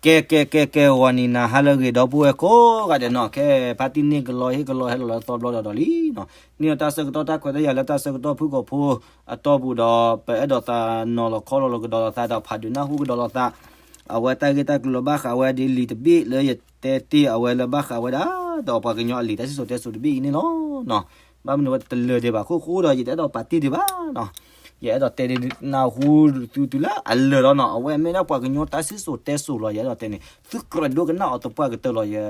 ကဲ ကဲ ကဲ ကဲ ဂီၤနံၤနၤဟါလၢအဂ့ၤ ဒီပုၢ်ဝဲၢ်ကိးဂၤဒဲးနီၤ, ခဲဖါတံၢ်န့ၢ်ကလီဟ့ၣ်ကလီဟဲလီၤလၢသီဘျီဒီးဒီးလံနီၤ, န့ၢ်အီၤတၢ်ဆၢကတီၢ်တၢ်ခွဲးတၢ်ယာ်လၢတၢ်ဆၢကတီၢ်ဖုၣ်ကိာ်ဖိအတီၢ်ပူၤဒီး ပအဲၣ်ဒိးသးနီၤလီၤခီလီၤကဒီးလီၤသးဒီးဖးဒုးနၢ်ဟူကဒီးလီၤသး အဝဲတၢ်ဂ့ၢ်တၢ်ကျိၤလၢဘၣ်ဃးဝဲဒ်လံာ်တဘ့ၣ်လၢယတဲတ့ၢ်အဝဲလၢဘၣ်ဃးဝဲဒၣ် ဒီးပှၤကညီအလံာ်တၢ်စံၣ်စိၤတဲစိၤတဘ့ၣ်အံၤန့ၣ်လီၤ. ဘၣ်မနုၤဝဲတလၢာ်ဒံးဘၣ်အခိၣ်ဃိဒီး ယတအဲၣ်ဒိးပာ်တ့ၢ်ဒံးဘၣ်နီၤ, ယအဲၣ်ဒိးတဲဒ်နၢ်ဟူသုတုၤလၢအလၢာ်လီၤနီၤ, အဝဲမ့ၢ်ဒၣ်ပှၤကညီတၢ်စံၣ်စိၤတဲစိၤလီၤ, ယအဲၣ်ဒိးတဲန့ၣ် သုကြၢးဒိကနၣ်အီၤသပှၢ်ကတၢၢ်လီၤ, ယ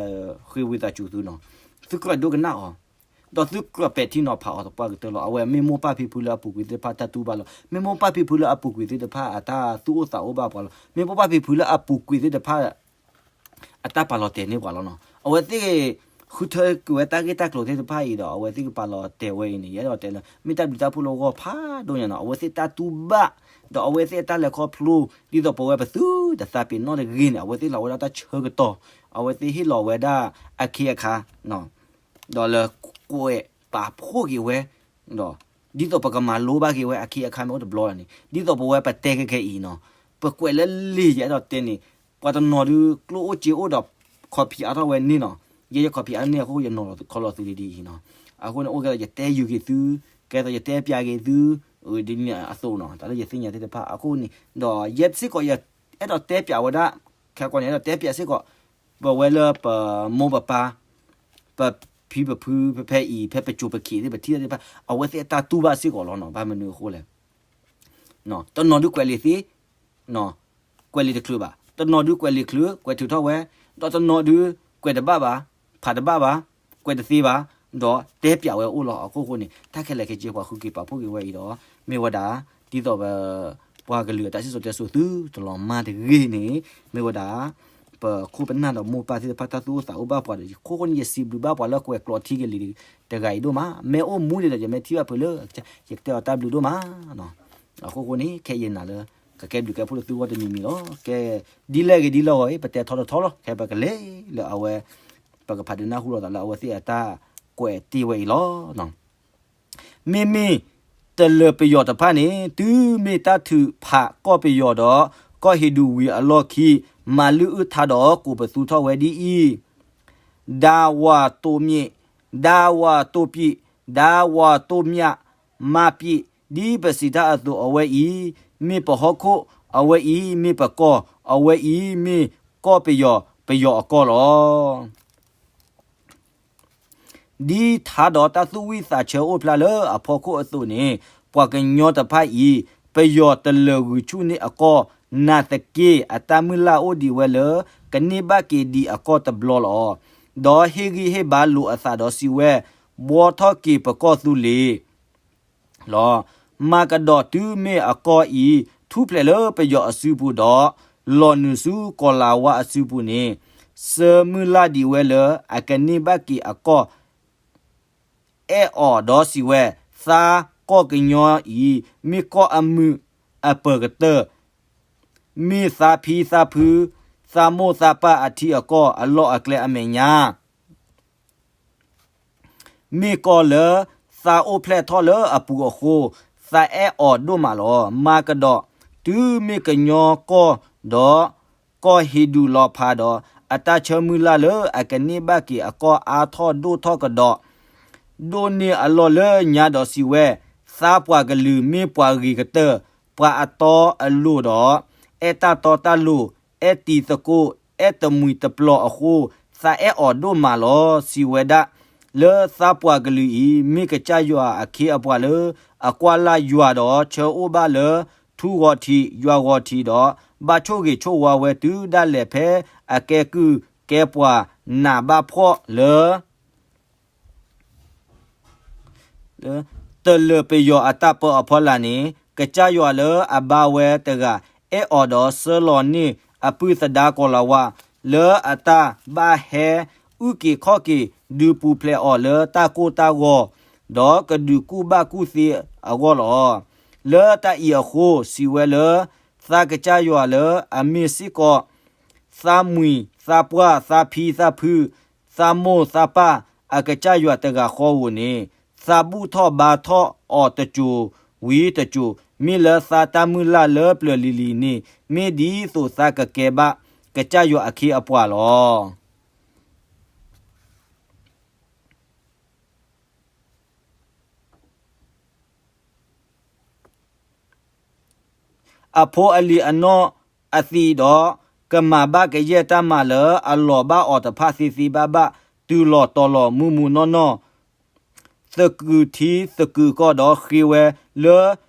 ဃ့ဝံသးစူၤသုနီၤ, သုကြၢးဒိကနၣ်အီၤ ဒီးသုကြၢးပဲာ်ထံနီၤဖးအီၤသပှၢ်ကတၢၢ်လီၤ. အဝဲမ့ၢ်မိၢ်ပၢ်ဖံဖုလၢအပူၤကွံာ်သ့ၣ်တဖၣ်တၢ်တူၢ်ဘၣ်လီၤ, မ့ၢ်မိၢ်ပၢ်ဖံဖုလၢအပူၤကွံာ်သ့ၣ်တဖၣ်အတၢ်သူၣ်အိၣ်သးအိၣ်ဘၣ်ပှၤလီၤ, မ့ၢ်မိၢ်ပၢ်ဖံဖုလၢအပူၤကွံာ်သ့ၣ်တဖၣ် အတၢ်ပာ်လီၤတဲာ်န့ၢ်ပှၤလီၤနီၤ, အဝဲသ့ၣ်ဃုထၢကွံာ်ဝဲတၢ်ဂ့ၢ်တၢ်ကျိၤသ့ၣ်တဖၣ်အံၤဒီး အဝဲသ့ၣ်ကပာ်လီၤတဲာ်ဝဲအံၤန့ၣ် ယအဲၣ်ဒိးတဲလၢ မ့ၢ်တၢ်ဘျုးတၢ်ဖှိၣ်လၢဂီၢ်ဖးဒိၣ်ညါနီၤ, အဝဲသ့ၣ်တၢ်တူၢ်ဘၣ် ဒီးအဝဲသ့ၣ်အတၢ်လဲၤခီဖျိ ဒ်သိးပဝဲပသုတသးပ့ၤနီၣ်တဂ့ၤန့ၣ် အဝဲသ့ၣ်လီၤဝဲဒၣ်တၢ်ဆၢကတီၢ်, အဝဲသ့ၣ်ဟ့ၣ်လီၤဝဲဒၣ်အခ့အခါ ဒီးလၢကွဲးပာ်ဖှိၣ်က့ၤဝဲ ဒီး ဒ်သိးပကမၤလိဘၣ်က့ၤဝဲအခ့အခါမ့ၢ်အိၣ်တဘျီလီၤန့ၣ် ဒ်သိးပဝဲပတဲခဲခဲအံၤနီၤ, ပကွဲးလၢလံာ် ယအဲၣ်ဒိးတဲန့ၣ် ပှၤတနီၤဒုးကျိၣ်အိၣ်စ့အိၣ်ဒီး copy အါထီၣ်ဝဲန့ၣ်နီၤ, ယဲယ copy အါန့ၢ်အဃိ ယနီၤလီၤခီလီၤသုဒ်အံၤနီၤ, အဃိန့ၣ် အိၣ်ကဲဒီးယတဲယုာ်က့ၤသု, ကဲသိးယတဲပၠးက့ၤသု ဒ်န့ၣ်အသိးနီၤ, တၢ်လၢယသ့ၣ်ညါသ့ၣ်တဖၣ်အဃိန့ၣ် ဒီးယဲစ့ၢ်ကီးယအဲၣ်ဒိးတဲပၠးဝဲဒၣ် ခဲကိးန့ၣ် အဲၣ်ဒိးတဲပၠးစ့ၢ်ကီး ပဝဲလၢပမိၢ်ပပၢ် ပဖံပဖု ဖဲဖဲအံၤ ဖဲပစိၤပခံးသ့ၣ် ပထံၣ်သ့ၣ်တဖၣ် အဝဲသ့ၣ်အတၢ်တူၢ်ဘၣ်စ့ၢ်ကီးလီၤနီၤ, ဘၣ်မနုၤအဃိလဲၣ် တနီၤဒုးကွဲးလံာ်သ့, ကွဲးလံာ်တချုးဘၣ်, တနီၤဒုးကွဲးလံာ်ချုး ကွဲးထုးထီၣ်ဝဲ, ဒီးတနီၤဒုးကွဲးတဘၣ်ဘၣ်, ဖးတဘၣ်ဘၣ်, ကွဲးတသ့ဘၣ်, ဒီးတဲပၠးဝဲအိၣ်လီၤ. အခိၣ်ဃိန့ၣ် တၢ်ခဲလၢာ်ခဲဆ့ပှၤဃုက့ၤပာ်ဖှိၣ်က့ၤဝဲအံၤဒီး မ့ၢ်ဝဲဒၣ် ဒ်သိးပ ပှၤကလုာ်အတၢ်စံၣ်စိၤတဲစိၤသုတလီၤမၢ်တဂ့ၤန့ၣ် မ့ၢ်ဝဲဒၣ် ပခိၣ်ပနၢ်ဒီးမိၢ်ပၢ်သ့ၣ်တဖၣ်တၢ်သူၣ်အိၣ်သးအိၣ်ဘၣ်ပှၤဒီး အခိၣ်ဃိန့ၣ် ယစံးဘျုးဘၣ်ပှၤလၢကွဲးကျိးထံက့ၤလံာ်တဂၤအံၤဒိၣ်မး, မ့ၢ်အိၣ်မူန့ၣ်ဒီး ယမ့ၢ်ထံၣ်ဘၣ်ဖုးလၢ ယကတဲအီၤတၢ်ဘျုးဒိၣ်မး အခိၣ်ဃိန့ၣ် ခဲအံၤယနာ်လၢ ကကဲဘျုးကဲဖှိၣ်လၢသုဂီၢ်တမံၤမံၤလီၤ. ကဲ ဒ်လဲၣ်ဂ့ၤဒ်လဲၣ်ဂ့ၤ ပတဲထီတထီလီၤ. ခဲပကလဲၤလၢအဝဲ ပကဖးဒုးနၢ်ဟူလိာ်သးလၢအဝဲသ့ၣ်အတၢ်ကွဲးတ့ၢ်ဝဲအံၤလီၤ. မ့မ့ၢ်တလၢၤပယီၤတဖၣ်န့ၣ် တုၤမ့ၢ်တၢ်ထုးဖးကီၢ်ပယီၤဒီး ကီၢ်ဟ့ၣ်ဒူးဝံၤအလီၢ်ခံ မၤလုၢ်အုၣ်ထါဒီးကိးပသူထီၣ်ဝဲဒ်အံၤ ဒါဝါတိုမ့ၣ်, ဒါဝါတိုပံၣ်, ဒါဝါတိုမၠၣ်, မၢ်ပံၣ်, ဒ်ပစံးတၢ်အသိး အဝဲအံၤမ့ၢ်ပဟီၣ်ခိၣ်, အဝဲအံၤမ့ၢ်ပကီၢ်, အဝဲအံၤမ့ၢ်ကီၢ်ပယီၤ, ပယီၤအကီၢ်လီၤ. ဒ်ထါဒီးတၢ်သူၣ်ဝံၣ်သးဆၢအိၣ်ဖျါလၢအဖီခိၣ်အသိးန့ၣ် ပှၤကညီတဖၣ်အံၤ ပယီၤတလၢၤဂုာ်ဆူၣ်န့ၢ်အကီၢ် နာ်သက့ အတၢ်မုၢ်လၢ်အိၣ်ဒံးဝဲလၢ ကန့ၢ်ဘၣ်က့ၤဒံးအကီၢ်တဘျီလီၤ. ဒီးဟ့ၣ်ဂံၢ်ဟ့ၣ်ဘါလိာ်အသးဒီးစံးဝဲ, ဘှီထီၣ်က့ၤပကီၢ်သူလ့ၤ လီၤ. မၤကဒီးတုၤမ့ၢ်အကီၢ်အံၤ ထူၣ်ဖျဲးလၢပယီၤအစုပူၤဒီး လီၤနုာ်ဆူကီၤလၤဝါအစုပူၤန့ၣ် ဆၢမုၢ်လၢ်ဒံးဝဲလၢအကန့ၢ်ဘၣ်က့ၤအကီၢ် အဲၣ်အီၤဒီးစံးဝဲ, သးကီၢ်ကညီအံၤ မ့ၢ်ကီၢ်အမုာ်အပၢၤကတၢၢ်, မ့ၢ်သးဖံသးဖု, သးမိၢ်သးပၢ်အထံအကီၢ်အလီၢ်အကျဲအမဲာ်ညါ မ့ၢ်ကီၢ်လၢသးအိၣ်ဖျဲၣ်ထီၣ်လၢအပူၤအဃိ, သးအဲၣ်အီၤဒိၣ်မးလီၤ. မၤကဒီး, တုၤမ့ၢ်ကညီကီၢ်ဒီး ကီၢ်ဟ့ၣ်ဒူးလီၤဖးဒီး အတၢ်ဆၢမုၢ်လၢ်လၢအကန့ၢ်ဘၣ်က့ၤအကီၢ်အါထီၣ်ဒိၣ်ထီၣ်ကဒီး, ဒိၣ်န့ၢ်အလီၢ်လၢညါဒီးစံးဝဲ, သးပှၤကလုာ်မ့ၢ်ပှၤဂ့ၤကတၢၢ်, ပှၤအတီအလိၤဒီး အဲၣ်တၢ်တီတၢ်လိၤ, အဲၣ်တံၤသကိး, အဲၣ်တမှံၤတပျီၤအဃိ, သးအဲၣ်အီၤဒိၣ်မးလီၤ. စံးဝဲဒၣ်, လၢသးပှၤကလုာ်အံၤ မ့ၢ်ကစၢ်ယွၤအခ့အပှၤလၢ အကွၢ်လၢ်ယွၤဒီးဆၢအိၣ်ဘၣ်လၢ ထူဂီၤထံးယွၤဂီၤထံးဒီး ဘၣ်ဆိၣ်ဂ့ၤဆိၣ်ဝါဝဲတုၤဒၣ်လဲာ်ဖဲအကဲကုၢ်ကဲပှၤနးဘၣ်ဖှီၣ်လၢ တလၢၤပယီၤအတၢ်ပၢအဖီလာ်န့ၣ် ကစၢ်ယွၤလၢအဘါဝဲတဂၤ အဲၣ်အီၤဒီးဆှၢလီၤန့ၢ်အပုၢ်သဒါကီၤလၤဝါ လၢအတၢ်ဘၣ်ဟဲအုၣ်က့ၤခီၣ်က့ၤ ဒုးပူၤဖျဲးအီၤလၢတၢ်ကိၢ်တၢ်ဂီၤ ဒီးကဒုးကူၣ်ဘၣ်ကူၣ်သ့အဂီၢ်လီၤ. လၢတၢ်အံၤအဃိ စံးဝဲလၢ သးကစၢ်ယွၤလၢအမ့ၢ်စ့ၢ်ကီး သးမှံၤသးပှၢ်သးဖံသးဖု သးမိၢ်သးပၢ်အကစၢ်ယွၤတဂၤဃီဧိၤန့ၣ် သးဘူၣ်ထီၣ်ဘါထီၣ်အီၤတစိၤဝံၤတစိၤ, မ့ၢ်လၢသးတၢ်မုၢ်လၢ်လၢပျၢၤလံၤလံၤန့ၣ် မ့ၢ်ဒ်သိးသးကကဲဘၣ် ကစၢ်ယွၤအခ့အပှၤလီၤ. အဖိအလံၤအနီၢ်အသံးဒီး ကမၤဘၣ်ကယဲၢ်တၢ်မၤလၢအလီၤဘၣ်အီၤတဖၣ်သ့သ့ဘၣ်ဘၣ်, တုၤလီၤတီၤလီၤမုၢ်မုၢ်နီၢ်နီၢ်, သကုၤထံသကုၤကီၢ်ဒီးဃ့ဝဲလၢ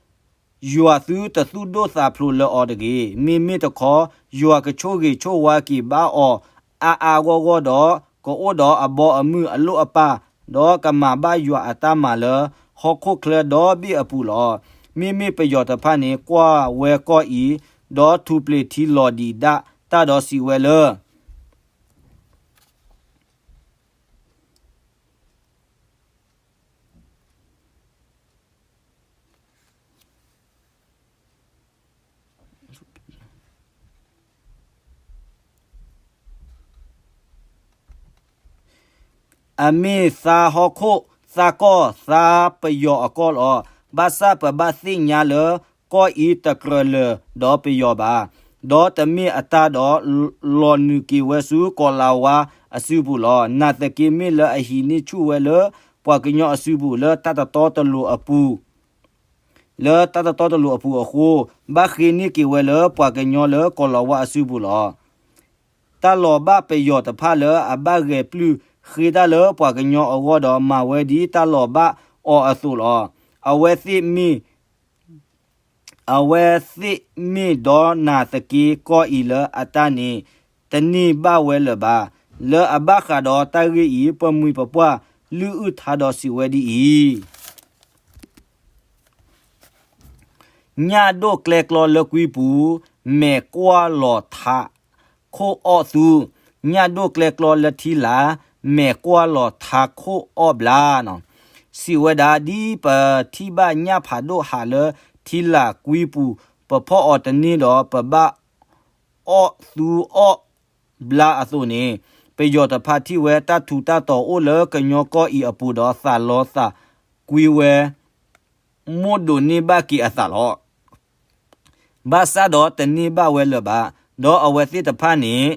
ယွၤသုတသူၣ်ဒိၣ်သးဖျိးလၢအီၤတဂ့ၤ. မ့မ့ၢ်တခီ ယွၤကဆိၣ်ဂ့ၤဆိၣ်ဝါက့ၤဘၣ်အီၤအါအါဂီၢ်ဂီၢ်ဒီး ကအိၣ်ဒီးအဘီအမုၢ်အလိၣ်အပၢ်, ဒီးကမၤဘၣ်ယွၤအတၢ်မၤလၢဟီၣ်ခိၣ်ချၢဒီဘ့ၣ်အပူၤလီၤ. မ့မ့ၢ်ပယီၤတဖၣ်န့ၣ် ကွၢ်ဝဲကီၢ်အံၤ, ဒီးထူးပျ့ၤထံလီၤဒံးဒၣ်တၢ်ဒီးစံးဝဲလၢ အမ့ၢ်သါဟီၣ်ခိၣ်သါကီၢ်သါပယီၤအကီၢ်လီၤ. ဘၣ်ဆၣ်ပဘၣ်သ့ၣ်ညါလၢ ကီၢ်အံၤတကြၢးလၢာ်ဒီးပယီၤဘၣ်, ဒီးတမ့ၢ်အတၢ်ဒီး လီၤနုာ်က့ၤဝဲဆူကီၤလၤဝါအစုပူၤလီၤ. နာ်သက့မ့ၢ်လၢအဟံးန့ၢ်ဆူၣ်ဝဲလၢ ပှၤကညီအစုပူၤလၢတၢ်တတီတလိၤအပူၤ လၢတၢ်တတီတလိၤအပူၤအဃိ, ဘၣ်ဃ့န့ၢ်က့ၤဝဲလၢပှၤကညီလၢကီၤလၤဝါအစုပူၤလီၤ. တၢ်လီၤဘၣ်ပယီၤတဖၣ်လၢအဘၣ်ဂဲၤပျုၢ်ဃ့တၢ်လၢပှၤကညီအဂီၢ်ဒီး မၤဝဲဒ်တၢ်လီၤဘၣ်အီၤအသိးလီၤ. အဝဲသ့ၣ်မ့ၢ် အဝဲသ့ၣ်မ့ၢ်ဒီးနာ်သက့ကီၢ်အံၤလၢအတၢ်န့ၣ် တန့ၢ်ဘၣ်ဝဲလၢၤဘၣ်. လၢအဘၣ်ဃးဒီးတၢ်ဂ့ၢ်အံၤ ပမှံၤပပှၢ်လုၢ်အုၣ်ထါဒီးစံးဝဲဒ်အံၤ, ညၣ်ဒိၣ်ကျဲကျီလၢကွံပူၤ, မဲာ်ကွၢ်လီၤထးခိၣ်အီၣ်သူ, ညၣ်ဒိၣ်ကျဲကျီလၢထံလာ်, မဲာ်ကွၢ်လီၤထးခိၣ်အီၣ်ဘျါနီၤ. စံးဝဲဒၣ် ဒ်ပထံၣ်ဘၣ်ညၣ်ဖးဒိၣ်ဟးလၢထံလာ်ကွံပူၤ ပဖီၣ်အီၤတန့ၢ်ဒီး ပဘၣ်အီၣ်သူအီၣ်ဘျါအသိးန့ၣ်, ပယီၤတဖၣ်ထံၣ်ဝဲတၢ်ထူးတၢ်တီၤအိၣ်လၢကညီကီၢ်အံၤအပူၤဒီး သးလီသးကွံဝဲ မိၣ်ဒိးန့ၢ်ဘၣ်က့ၤအသးလီၤ. ဘၣ်ဆၣ်ဒီးတန့ၢ်ဘၣ်ဝဲလၢၤဘၣ်, ဒီးအဝဲသ့ၣ်တဖၣ်န့ၣ်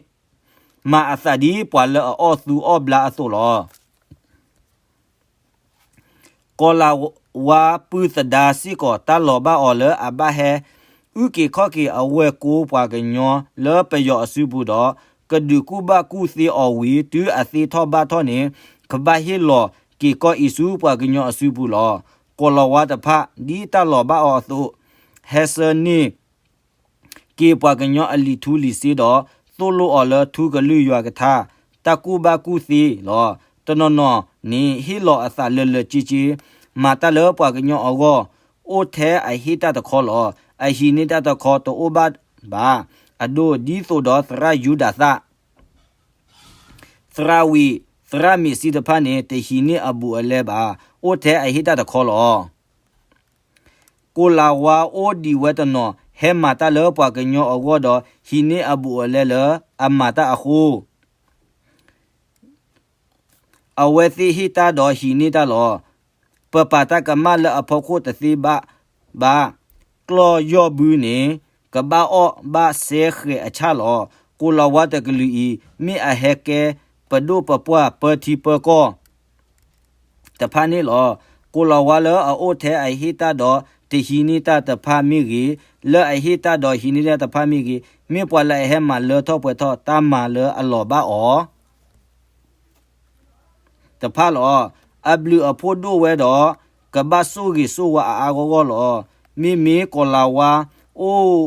မၤအသးဒ်ပှၤလၢအအီၣ်သူအီၣ်ဘျါအသိးလီၤ. ကီၤလၤဝါပုၢ်သဒါစ့ၢ်ကီးတၢ်လီၤဘၣ်အီၤလၢအဘၣ်ဟဲ အုၣ်က့ၤခီၣ်က့ၤအဝဲၢ်ကိပှၤကညီလၢပယီၤအစုပူၤဒီး ကဒုးကူၣ်ဘၣ်ကူၣ်သ့အီၤဝံၤ တုၤအသ့ထီၣ်ဘၣ်ထီၣ်န့ၣ် ကဘၣ်ဟ့ၣ်လီၤက့ၤကီၢ်အံၤဆူပှၤကညီအစုပူၤလီၤ. ကီၤလၤဝါတဖၣ် ဒ်တၢ်လီၤဘၣ်အီၤအသိး ဟဲဆှၢန့ၢ် က့ၤပှၤကညီအလံာ်ထူလံာ်စ့ဒီး သိၣ်လိအီၤလၢထူကလုာ်ယွၤကထါ တၢ်ကူၣ်ဘၣ်ကူၣ်သ့လီၤ. တနီၤနီၤန့ၣ် ဟ့ၣ်လီၤအသးလၢာ်လၢာ်က့က့, မၤတၢ်လၢပှၤကညီအဂီၢ် အိၣ်ထဲအဟ့ၣ်တၢ်တခီလီၤ. အဟံးန့ၢ်တၢ်တခီတအိၣ်ဘၣ်ဘၣ်. အဒိ ဒ်သိးဒီးသရၣ်ယူဒၤသၣ် သရၣ်ဝံၤ သရၣ်မ့ၢ်စံတဖၣ်န့ၣ် တဟံးန့ၢ်အဘူးအလဲဘၣ်. အိၣ်ထဲအဟ့ၣ်တၢ်တခီလီၤ. ကီၤလၤဝါအိၣ်ဒံးဝဲတနီၤ ဟဲမၤတၢ်လၢပှၤကညီအဂီၢ်ဒီး ဟံးန့ၢ်အဘူးအလဲလၢအမၤတၢ်အဃိ အဝဲသ့ၣ်ဟ့ၣ်တၢ်ဒီးဟံးန့ၢ်တၢ်လီၤ. ပပာ်တၢ်ကမၣ်လၢအဖီခိၣ်တသ့ဘၣ်ဘၣ်. ကျီၢ်ယီၢ်ဘုန့ၣ် ကဘၣ်အီၣ်ဘၣ်စဲဃဲၤအဆၣ်လီၤ. ကီၤလၤဝါတကလုာ်အံၤ မ့ၢ်အဟဲကဲပဒိၣ်ပပှၢ်ပၢထံပၢကီၢ် တဖၣ်န့ၣ်လီၤ. ကီၤလၤဝါလၢအအိၣ်ထဲအဟ့ၣ်တၢ်ဒီးတဟံးန့ၢ်တၢ်တဖၣ်မ့ၢ်ဂ့ၤ, လၢအဟ့ၣ်တၢ်ဒီးဟံးန့ၢ်တၢ်တဖၣ်မ့ၢ်ဂ့ၤ, မ့ၢ်ပှၤလၢအဟဲမၤလၢထီၣ်ပှဲၤထီၣ်တၢ်မၤလၢအလီၤဘၣ်အီၤ တဖၣ်လီၤ. အဘျုးအဖှိၣ်ဒိၣ်ဝဲဒီး ကဘၣ်ဆိၣ်ဂ့ၤဆိၣ်ဝါအါအါဂီၢ်ဂီၢ်လီၤ. မ့မ့ၢ်ကီၤလၤဝါ အိၣ်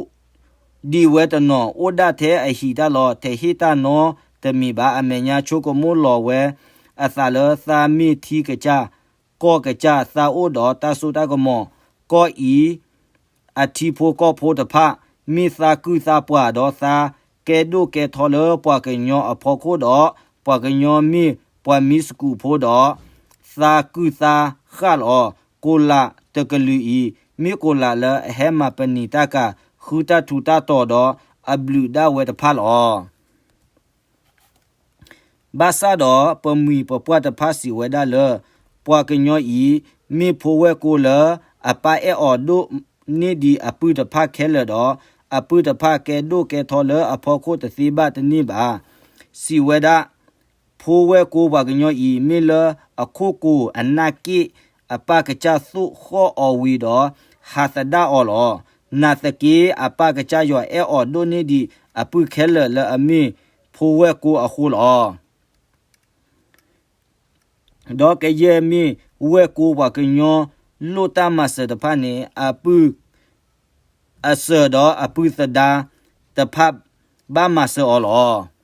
ဒံးဝဲတနီၤ အိၣ်ဒၣ်ထဲအဟံးတၢ်လီၤ. ထဲဟ့ၣ်တၢ်နီတမံၤဘၣ်. အမဲာ်ညါဆိကမိၣ်လီၤဝဲအသးလၢ သးမ့ၢ်ထံကစၢ် ကီၢ်ကစၢ် သးအိၣ်ဒီးတၢ်စိတၢ်ကမီၤ. ကီၢ်အံၤ အထံဖိကီၢ်ဖိတဖၣ် မ့ၢ်သးကုၢ်သးပှၢ်ဒီးသးကဲဒိၣ်ကဲထီလၢပှၤကညီအဖီခိၣ်ဒီး ပှၤကညီမ့ၢ်ပှၤမံစကူးဖိဒီး သးကုၢ်သးဃၣ်လီၤ. ကီၤလၤတကလုာ်အံၤ မ့ၢ်ကီၤလၤလၢအဟဲမၤပနံာ်တၢ်ကၤ ဃုတၢ်ထူးတၢ်တီၤဒီးအဘျုးဒၣ်ဝဲတဖၣ်လီၤ. ဘၣ်ဆၣ်ဒီး ပမှံၤပပှၢ်တဖၣ်စံးဝဲဒၣ်လၢ ပှၤကညီအံၤ မ့ၢ်ဖိဝဲၢ်ကိလၢအပၢ်အဲၣ်အီၤဒိၣ်န့ၢ်ဒံးအပုၢ်တဖၣ်ခဲလၢာ်ဒီး အပုၢ်တဖၣ်ကဲဒိၣ်ကဲထီလၢအဖီခိၣ်တသ့ဘၣ်တန့ၢ်ဘၣ်. စံးဝဲဒၣ်, ဖိဝဲၢ်ကိပှၤကညီအံၤ မ့ၢ်လၢအခိၣ်ကိၤအနၢ်က့ၣ် အပၢ်ကစၢ်သိၣ်ဃီၣ်အီၤဝံၤဒီး ဟးသဒၣ်အီၤလီၤ. နာ်သက့ အပၢ်ကစၢ်ယွၤအဲၣ်အီၤဒိၣ်န့ၢ်ဒံးအပုၢ်ခဲလၢာ် လၢအမ့ၢ်ဖိဝဲၢ်ကိအဃိလီၤ. ဒီးကယဲၢ်မ့ၢ်ဝဲၢ်ကိပှၤကညီလိၣ်တၢ်မၤစၢၤတဖၣ်န့ၣ် အပုၢ်အစၢၤဒီးအပုၢ်သဒါတဖၣ် ဘၣ်မၤစၢၤအီၤလီၤ.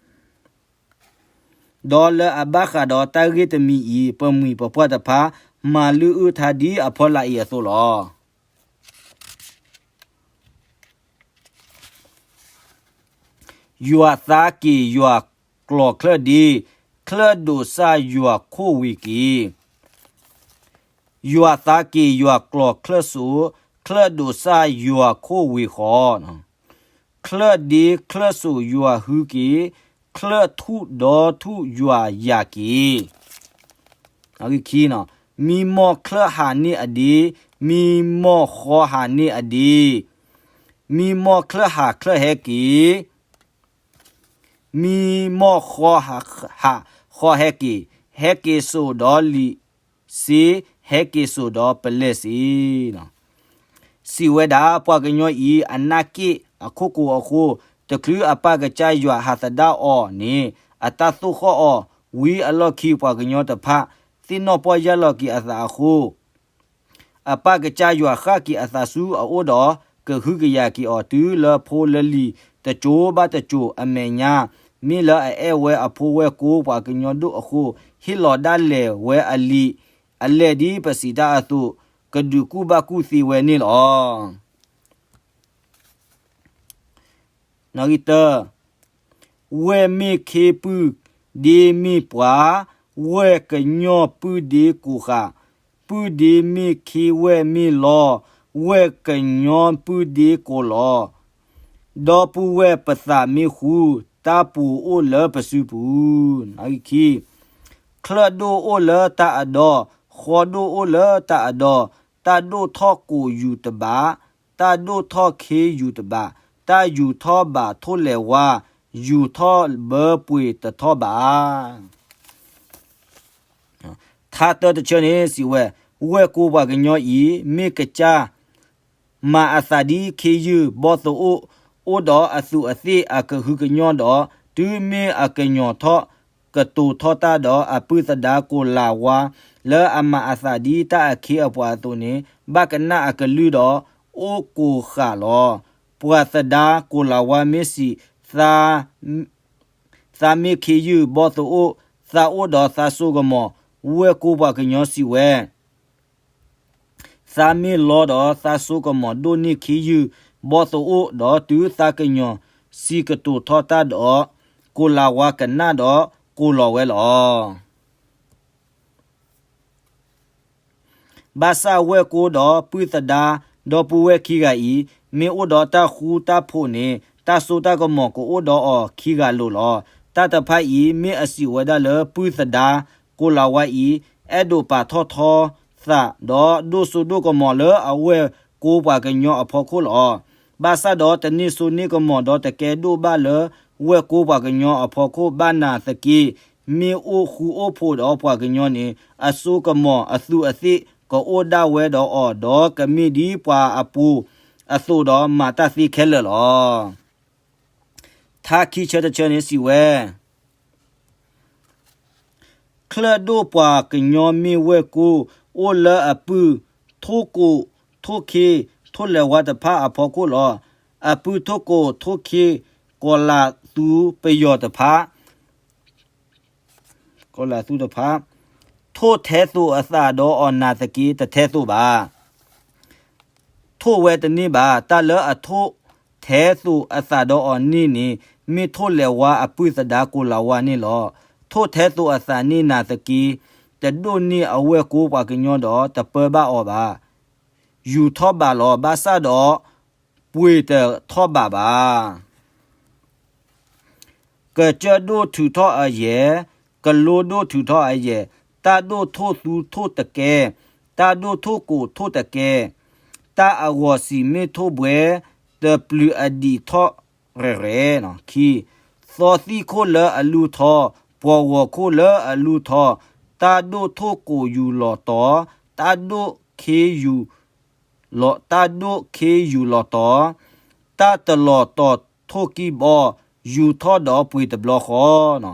ဒီးလၢအဘၣ်ဃးဒီးတၢ်ဂ့ၢ်တမံၤအံၤ ပမှံၤပပှၢ်တဖၣ် မၤလုၢ်အုၣ်ထါဒ်အဖီလာ်အံၤအသိးလီၤ. ယွၤသးက့ၤယွၤကျီၤချၢၣ်ဒ့, ချၢၣ်ဒိးစၢ်ယွၤခိၣ်ဝ့ၤက့ၤ. ယွၤသးက့ၤယွၤကျီၤချၢၣ်စိ, ချၢၣ်ဒိးစၢ်ယွၤခိၣ်ဝ့ၤဃီ. ချၢၣ်ဒ့ချၢၣ်စိးယွၤဟုက့ၤ, ချၢၣ်ထူၣ်ဒီထူၣ်ယွၤယာ်က့ၤ. မံမီၢ်ချၢၣ်ဟးန့ၢ်အဒ့, မံမီၢ်ဃီဟးန့ၢ်အဒ့, မံမီၢ်ချၢၣ်ဟးချၢၣ်ဟဲက့ၤ, မံမီၢ်ဃီဟးဃီဟဲက့ၤ, ဟဲက့ၤစိာ်ဒီးလံာ်စ့, ဟဲက့ၤစိာ်ဒီးပလဲၢ်စ့. စံးဝဲဒၣ် ပှၤကညီအံၤ အနၢ်က့ၣ်အခိၣ်ကိၤအဃိ, တချုးအပၢ်ကစၢ်ယွၤဟးသဒၣ်အီၤန့ၣ် အတၢ်သိၣ်ဃီၣ်အီၤဝံၤအလီၢ်ခံ ပှၤကညီတဖၣ် သ့ၣ်နီၣ်ပီၢ်ယၢ်လီၤက့ၤအသးအဃိ အပၢ်ကစၢ်ယွၤဃၣ်က့ၤအသးဆူအအိၣ်ဒီး ကဟုကယာ်က့ၤအီၤတုၤလၢဖိလၢလံၤတစိၤဘၣ်တစိၤအမဲာ်ညါ, မ့ၢ်လၢအအဲၣ်ဝဲအဖိဝဲၢ်ကိပှၤကညီဒိၣ်အဃိ, ဟ့ၣ်လီၤဒၣ်လဲာ်ဝဲအလံာ်အလဲၢ်ဒ်ပစံးတၢ်အသိး, ကဒုးကူၣ်ဘၣ်ကူၣ်သ့ဝဲန့ၣ်လီၤ. နီၣ်ဂံၢ်တၢ, ဝဲၢ်မ့ၢ်ခ့ပုၢ်ဒ့မ့ၢ်ပှၤ, ဝဲၢ်ကညီပုၢ်ဒ့ကိးဃာ်, ပုၢ်ဒ့မ့ၢ်ခ့ဝဲၢ်မ့ၢ်လီ, ဝဲၢ်ကညီပုၢ်ဒ့ကိးလီၤ. ဒီပုၢ်ဝဲၢ်ပသးမ့ၢ်ဃူ, တၢ်ပူၤအိၣ်လၢပစုပူၤ. နီၣ်ဂံၢ်ခံ, ချၢၣ်ဒိၣ်အိၣ်လၢတၢ်အဒီ, ဃီဒိၣ်အိၣ်လၢတၢ်အဒီ, တၢ်ဒိၣ်ထီၣ်ကိးယူၤတဘး, တၢ်ဒိၣ်ထီၣ်ခ့ယူၤတဘး, တၢ်ယူၤထီၣ်ဘးထိၣ်လဲၤဝါ, ယူၤထီၣ်ဘၢပှ့ၤတထီၣ်ဘး. ထါတၢတဆၢန့ၣ်စံးဝဲ, ဝဲၢ်ကိပှၤကညီအံၤ မ့ၢ်ကစၢ် မၤအသးဒ်ခ့ယုၢ်ဘီၣ်သအိၣ်, အိၣ်ဒီးအသူးအသ့ၣ်အကဟုကညီၢ်ဒီး, တုၤမ့ၢ်အကညီၤထီၣ်ကတိၤထီၣ်တၢ်ဒီးအပုၢ်သဒါကိၤလၤဝါ, လၢအမၤအသးဒ်တၢ်အခ့အပှၤအသိးန့ၣ်, ဘၣ်ကနၣ်အကလုၢ်ဒီး အိၣ်ကိးဃာ်လီၤ. ပှၤသဒါကိၤလၤဝါမ့ၢ်စံး, သးမ့ၢ်ခ့ယုၢ်ဘီၣ်သအိၣ်, သးအိၣ်ဒီးသးစိကမီၤ, ဝဲၢ်ကိပှၤကညီစံးဝဲ သးမ့ၢ်လီဒီးသးစိကမီၤဒိၣ်န့ၢ်ခ့ယုၢ်ဘီၣ်သအိၣ်, ဒီးတုၤသးကညီၤစံးကတိၤထီၣ်တၢ်ဒီး ကိၤလၤဝါကနၣ်ဒီးကိးလီၤဝဲလီၤ. ဘၣ်ဆၣ်ဝဲၢ်ကိဒီးပုၢ်သဒါ ဒီပုၢ်ဝဲၢ်ခံဂၤအံၤ မ့ၢ်အိၣ်ဒီးတၢ်ဃူတၢ်ဖိးန့ၣ် တၢ်စိတၢ်ကမီၤကအိၣ်ဒီးအီၤခံဂၤလိၤလီၤ. တၢ်တဖၣ်အံၤ မ့ၢ်အစံးဝဲဒၣ်လၢပုၢ်သဒါ ကိၤလၤဝါအံၤ အဲၣ်ဒိးပာ်ထီၣ်ထီသး ဒီးဒိၣ်စိဒိၣ်ကမီၤလၢအဝဲၢ်ကိပှၤကညီအဖီခိၣ်လီၤ. ဘၣ်ဆၣ်ဒီးတန့ၢ်စိန့ၢ်ကမီၤ ဒီးတကဲဒိၣ်ဘၣ်လၢဝဲၢ်ကိပှၤကညီအဖီခိၣ်ဘၣ်နာ်သက့ မ့ၢ်အိၣ်ဃူအိၣ်ဖိးဒီးပှၤကညီန့ၣ် အစိကမီၤအသူးအသ့ၣ်ကအိၣ်ဒၣ်ဝဲဒီးအီၤ ဒီးကမ့ၢ်ဒ်ပှၤအပူၤအသိးဒီးမၤတၢ်သ့ခဲလၢာ်လီၤ. ထါခံဆၢတဆၢန့ၣ်စံးဝဲ ချၢၣ်ဒိၣ်ပှၤကညီမ့ၢ်ဝဲၢ်ကိ အိၣ်လၢအပုၢ်ထိၣ်ကိးထိၣ်ခ့ထိၣ်လဲၤဝါတဖၣ်အဖီခိၣ်လီၤ. အပုၢ်ထိၣ်ကိးထိၣ်ခ့ ကီၤလၤသူပယီၤတဖၣ် ကီၤလၤသူတဖၣ် ထိၣ်ထဲသိးအသးဒီးအီၤနာ်သက့ တထဲသိးဘၣ်. ထိၣ်ဝဲတန့ၢ်ဘၣ်. တၢ်လၢအထိၣ်ထဲသိးအသးဒီးအီၤန့ၣ်န့ၣ် မ့ၢ်ထိၣ်လဲၤဝါအပုၢ်သဒါကိၤလၤဝါန့ၣ်လီၤ. ထိၣ်ထဲသိးအသးန့ၣ်နာ်သက့ တဒိၣ်န့ၢ်အဝဲၢ်ကိပှၤကညီဒီး တပၢဘၣ်အီၤဘၣ်. ယူၤထီၣ်ဘးလီၤ. ဘၣ်ဆၣ်ဒီး ပှ့ၤတထီၣ်ဘးဘၣ်. ကစၢၢ်ဒိၣ်ထုးထီၣ်အယဲၢ်, ကလိဒိၣ်ထုးထီၣ်အယဲၢ်, တၢ်ဒိၣ်ထိၣ်သူထိၣ်တကဲ, တၢ်ဒိၣ်ထိၣ်ကိးထိၣ်တကဲ, တၢ်အဂီၤစံးမ့ၢ်ထိၣ်ဘှဲ, တပျုၤအဒံးထီၣ်ရဲၣ်ရဲၣ်, ခံ, သီသံၣ်ခိၣ်လၢအလူၢ်ထီ, ပှီၤဂီၤခိၣ်လၢအလူၢ်ထီ, တၢ်ဒိၣ်ထိၣ်ကိးယူၤလီၤတီၤ, တၢ်ဒိၣ်ခ့ယူၤ တၢ်ဒိၣ်ခ့ယူၤလီၤတီၤ, တၢ်တလီၤတီၤထိၣ်ကံၢ်ဘီ, ယူၤထီၣ်ဒီးပှ့ၤတဘျီဃီ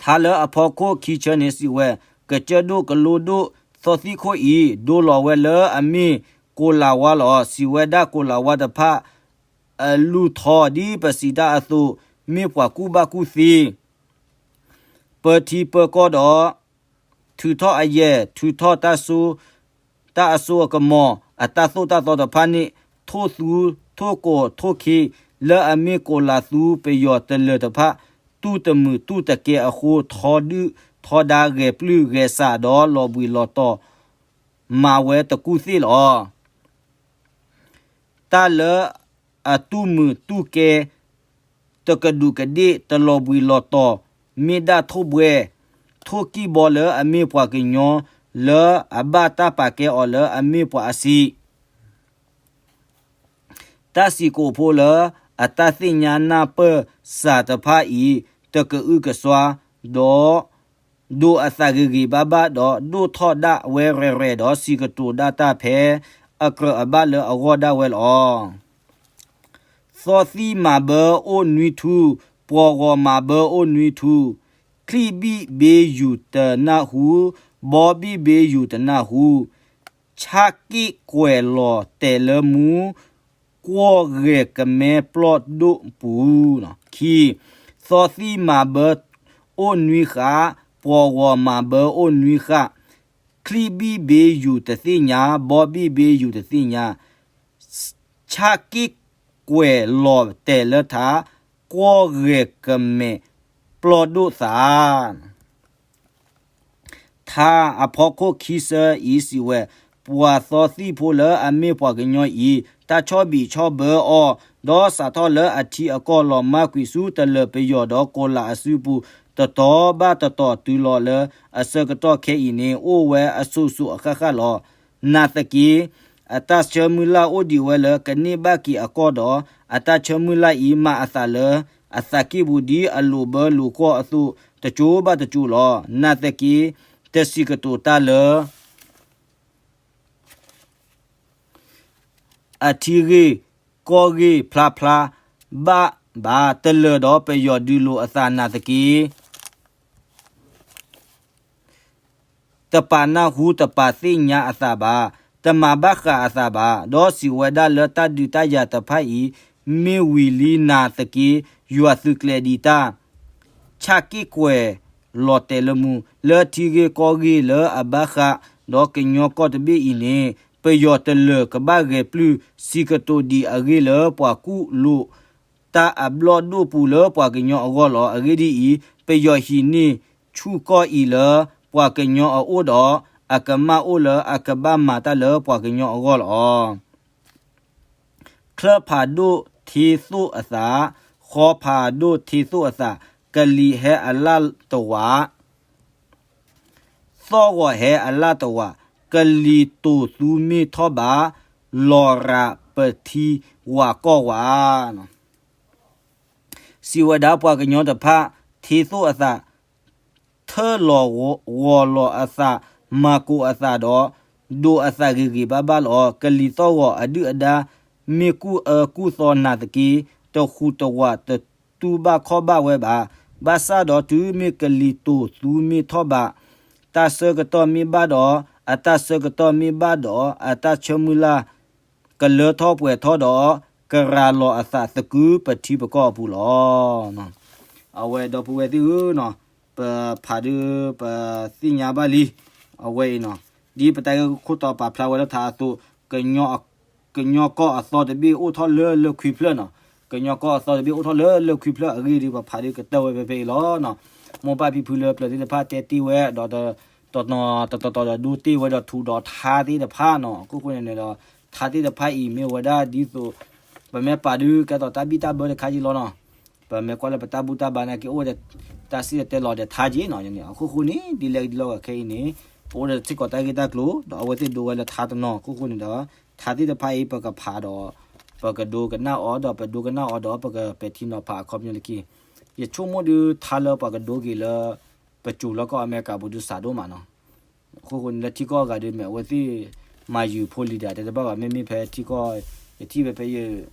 ထါလၢအဖီခိၣ်ခံဆၢန့ၣ်စံးဝဲ, ကစၢၢ်ဒိၣ်ကလိဒိၣ်သီသံၣ်ခိၣ်အံၤ ဒိလီၤဝဲလၢအမ့ၢ်ကိၤလၤဝါလီၤ. စံးဝဲဒၣ်ကိၤလၤဝါတဖၣ် အလူၢ်ထီဒ်ပစံးတၢ်အသိး, မ့ၢ်ပှၤကူၣ်ဘၣ်ကူၣ်သ့ ပၢထံပၢကီၢ်ဒီး ထုးထီၣ်အယဲၢ် ထုးထီၣ်တၢ်စိ တၢ်အစိအကမီၤ အတၢ်သိၣ်တၢ်သီတဖၣ်န့ၣ် ထိၣ်သူ ထိၣ်ကိးထိၣ်ခ့ လၢအမ့ၢ်ကိၤလၤသူပယီၤတလၢၤတဖၣ် တူၢ်တမုာ်တူၢ်တကဲအဃိ ထီဒုၣ်ထီဒါဂဲၤပျုၢ်ဂဲၤစးဒီးလီၤဘှံးလီၤတီၤ မၤဝဲတကူၣ်သ့ၣ်လီၤ. တၢ်လၢအတူၢ်မုာ်တူၢ်ကဲ တကဒူးကဒ့ၣ် တလီၤဘှံးလီၤတီၤ မ့ၢ်ဒၣ်ထိၣ်ဘှဲ ထိၣ်ကံၢ်ဘီလၢအမ့ၢ်ပှၤကညီ လၢအဘၣ်တၢ်ပာ်ကဲအီၤလၢအမ့ၢ်ပှၤအဆံး တၢ်စံၣ်ကိးဖိလၢအတၢ်သ့ၣ်ညါနၢ်ပၢၢ်စှၤတဖၣ်အံၤ တကအုကစွါ ဒီး ဒိးအသးဂ့ၤဂ့ၤဘၣ်ဘၣ်ဒီး ဒိၣ်ထီၣ်ဒၣ်ဝဲရဲၣ်ရဲၣ်ဒီး စံးကတိၤဒၣ်တၢ်ဖဲအကြၢးအဘၣ်လၢအဂီၢ်ဒၣ်ဝဲလီၤ. သီသံၣ်မၤဘၢအိၣ်နွံထူ, ပှီၤဂီၤမၤဘၢအိၣ်နွံထူ, ချံၣ်ဘံၣ်ဘ့ယူၤတနၢ်ဟူ, ဘီဘံၣ်ဘ့ယူၤတနၢ်ဟူ, ဆၣ်က့ၣ်ကွဲၤလီၤတဲာ်လၢမူ, ကွီၢ်ဂဲၤကမဲပျီၢ်ဒိၣ်ပူၤ, ခံ, သီသံၣ်မၤဘၢအိၣ်နွံဃာ်, ပှီၤဂီၤမၤဘၢအိၣ်နွံဃာ်, ချံၣ်ဘံၣ်ဘ့ယူၤတသ့ၣ်ညါ, ဘီဘံၣ်ဘ့ယူၤတသ့ၣ်ညါ, ဆၣ်က့ၣ်ကွဲၤလီၤတဲာ်လၢထး, ကွီၢ်ဂဲၤကမဲာ်ပျီၢ်ဒိၣ်သး ထါအဖီခိၣ်ခံဆၢအံၤစံးဝဲ, ပှၤသီသံၣ်ဖိလၢအမ့ၢ်ပှၤကညီအံၤ တၢ်ဆီၣ်ဘံးဆီၣ်ဘၢအီၤ, ဒီးစးထီၣ်လၢအထံအကီၢ်လီၤမၢ်ကွံာ်ဆူတလၢၤပယီၤဒီးကိၤလၤအစုပူၤ တတီၤဘၣ်တတီၤတုၤလီၤလၢအဆၢကတီၢ်ခဲအံၤန့ၣ် အိၣ်ဝဲအစိၤစိၤအဃၣ်ဃၣ်လီၤ. နာ်သက့ အတၢ်ဆၢမုၢ်လၢ်အိၣ်ဒံးဝဲလၢကန့ၢ်ဘၣ်က့ၤအကီၢ်ဒီး အတၢ်ဆၢမုၢ်လၢ်အံၤမၤအသးလၢအသးကံၢ်ပူၤဒ်အလိၣ်ဘၢလိၣ်ကွီၢ်အသိး တစိၤဘၣ်တစိၤလီၤ. နာ်သက့ တစံးကတိၤတၢ်လၢ အထံဂ့ၢ်ကီၢ်ဂ့ၢ်ဖျါဖျါဘၣ်ဘၣ် တလၢၤဒီးပယီၤဒုးလိာ်အသးနာ်သက့ တပာ်နၢ်ဟူတပာ်သ့ၣ်ညါအသးဘၣ်, တမၤဘၣ်ဃးအသးဘၣ်, ဒီးစံးဝဲဒၣ်လၢတၢ်ဒုးတၢ်ယၤတဖၣ်အံၤ မ့ၢ်ဝံၤလံနာ်သက့ ယွၤသုးကျဲၤဒံးတၢ် ဆၣ်က့ၣ်ကွဲၤလီၤတဲာ်လၢမူ လၢထံဂ့ၢ်ကီၢ်ဂ့ၢ်လၢအဘၣ်ဃးဒီးကညီကီၢ်တဘ့ၣ်အံၤန့ၣ် ပယီၤတလၢၤကဘၣ်ဂဲၤပျုၢ် စံးကတိၤဒံးအဂ့ၢ်လၢပှၤကူၣ်လိာ်တၢ်အဘျီၣ်ဒိၣ်ပူၤလၢပှၤကညီအဂီၢ်လီၤ. အဂ့ၢ်ဒ်အံၤ, ပယီၤဟံးန့ၢ်ဆူၣ်ကီၢ်အံၤလၢပှၤကညီအအိၣ်ဒီး အကမၣ်အိၣ်လၢအကဘၣ်မၤတၢ်လၢပှၤကညီအဂီၢ်လီၤ. ချၢၣ်ဖးဒိၣ်ထ့သိၣ်အသး, ဃီဖးဒိၣ်ထ့သိၣ်အသး, ကလံၤဟဲအလၣ်တဝး, သီၣ်ဂီၤဟဲအလၣ်တဝး, ကလံၤတိာ်သူမ့ၢ်ထီၣ်ဘး, လီၤရၤပထံဝးကီၢ်ဝး စံးဝဲဒၣ်ပှၤကညီတဖၣ် ထ့သိၣ်အသး, ထၢၣ်လီၤဂီၤလီၤအသး, မၤကိာ်အသးဒီး ဒိးအသးဂ့ၤဂ့ၤဘၣ်ဘၣ်လီၤ. ကလံၤသီၣ်ဂီၤအဒုၣ်အဒါ မ့ၢ်ကူၣ်အၢကူၣ်သီနာ်သက့ တဟူးတဝးတတူၢ်ဘၣ်ခီၣ်ဘၣ်ဝဲဘၣ်. ဘၣ်ဆၣ်ဒီးတုၤမ့ၢ်ကလံၤတိာ်သူမ့ၢ်ထီၣ်ဘး တၢ်ဆၢကတီၢ်မ့ၢ်ဘၣ်ဒီး အတၢ်ဆၢကတီၢ်မ့ၢ်ဘၣ်ဒီး အတၢ်ဆၢမုၢ်လၢ် ကလၢထီၣ်ပှဲၤထီၣ်ဒီး ကရၤလီၤအသးသကုၤပထံပကီၢ်အပူၤလီၤ. အဝဲဒီပုၢ်ဝဲၢ်သ့ၣ်ဧၢ, ပဖးဒုးပသ့ၣ်ညါဘၣ်လံ, အဝဲအံၤနီၤ, ဒ်ပတၢ်ဂ့ၢ်ခိၣ်တီပာ်ဖျါဝဲလၢထးအသိး, ကညီကီၢ်အသီတဘ့ၣ်အိၣ်ထီၣ်လၢလၢခွံဖျၢၣ်နီၤ, ကညီကီၢ်အသီတဘ့ၣ်အိၣ်ထီၣ်လၢလၢခွံဖျၢၣ်အဂ့ၢ်ဒ်ပဖးဒုးကတၢၢ်ဝဲဖဲဖဲအံၤလီၤ. မိၢ်ပၢ်ဖံဖုလၢပျၢၤသ့ၣ်တဖၣ်တဲတ့ၢ်ဝဲဒီး တတီၤတတီၤဒီးဒိတ့ၢ်ဝဲဒီးထူးဒီးထါသ့ၣ်တဖၣ်နီၤ, အခိၣ်ဃိန့ၣ်ဒီး ထါသ့ၣ်တဖၣ်အံၤမ့ၢ်ဝဲဒၣ်ဒ်သိး ပမ့ၢ်ပာ်ဒုးကဲသိးတၢ်ဘံၣ်တၢ်ဘၢတခါက့လီၤနီၤ, ပမ့ၢ်ကွၢ်လၢပတၢ်ဘူၣ်တၢ်ဘါနာ်က့အိၣ်ဝဲဒီး တၢ်စံၣ်တဲၤတဲလီၤဒီးထါက့နီၤ, အခိၣ်ဃိန့ၣ် ဒ်လဲၣ်ဒ်လဲၣ်ဂီၤခဲအံၤန့ၣ် ပအိၣ်ဒီးစ့ၢ်ကီးတၢ်ဂ့ၢ်တၢ်ကျိၤ ဒီးအဝဲသ့ၣ်ဒိဝဲလၢထါတနီၤ, အခိၣ်ဃိန့ၣ်ဒီး ထါသ့ၣ်တဖၣ်အံၤပကဖးဒီး ပကဒိကနၣ်အီၤဒီး ပဒိကနၣ်အီၤဒီး ပကပဲာ်ထံနီၤဖးအခီပညီလၢခံ, ယဆိကမိၣ်ဒုးထါလၢပှၤကဒိက့ၤလၢ ပစိၤလၢကီၢ်အမဲရကၤပူၤဒုးစးဒိၣ်မးနီၤ. အဃိဃိန့ၣ် လၢထံကီၢ်အဂၤဒုး မ့ၢ်အဝဲသ့ၣ်မၤယုၤဖိလံၤဒၣ် တဲတဘၣ်ဘၣ် မ့မ့ၢ်ဖဲထံကီၢ် ယထံၣ်ဖဲဖဲယ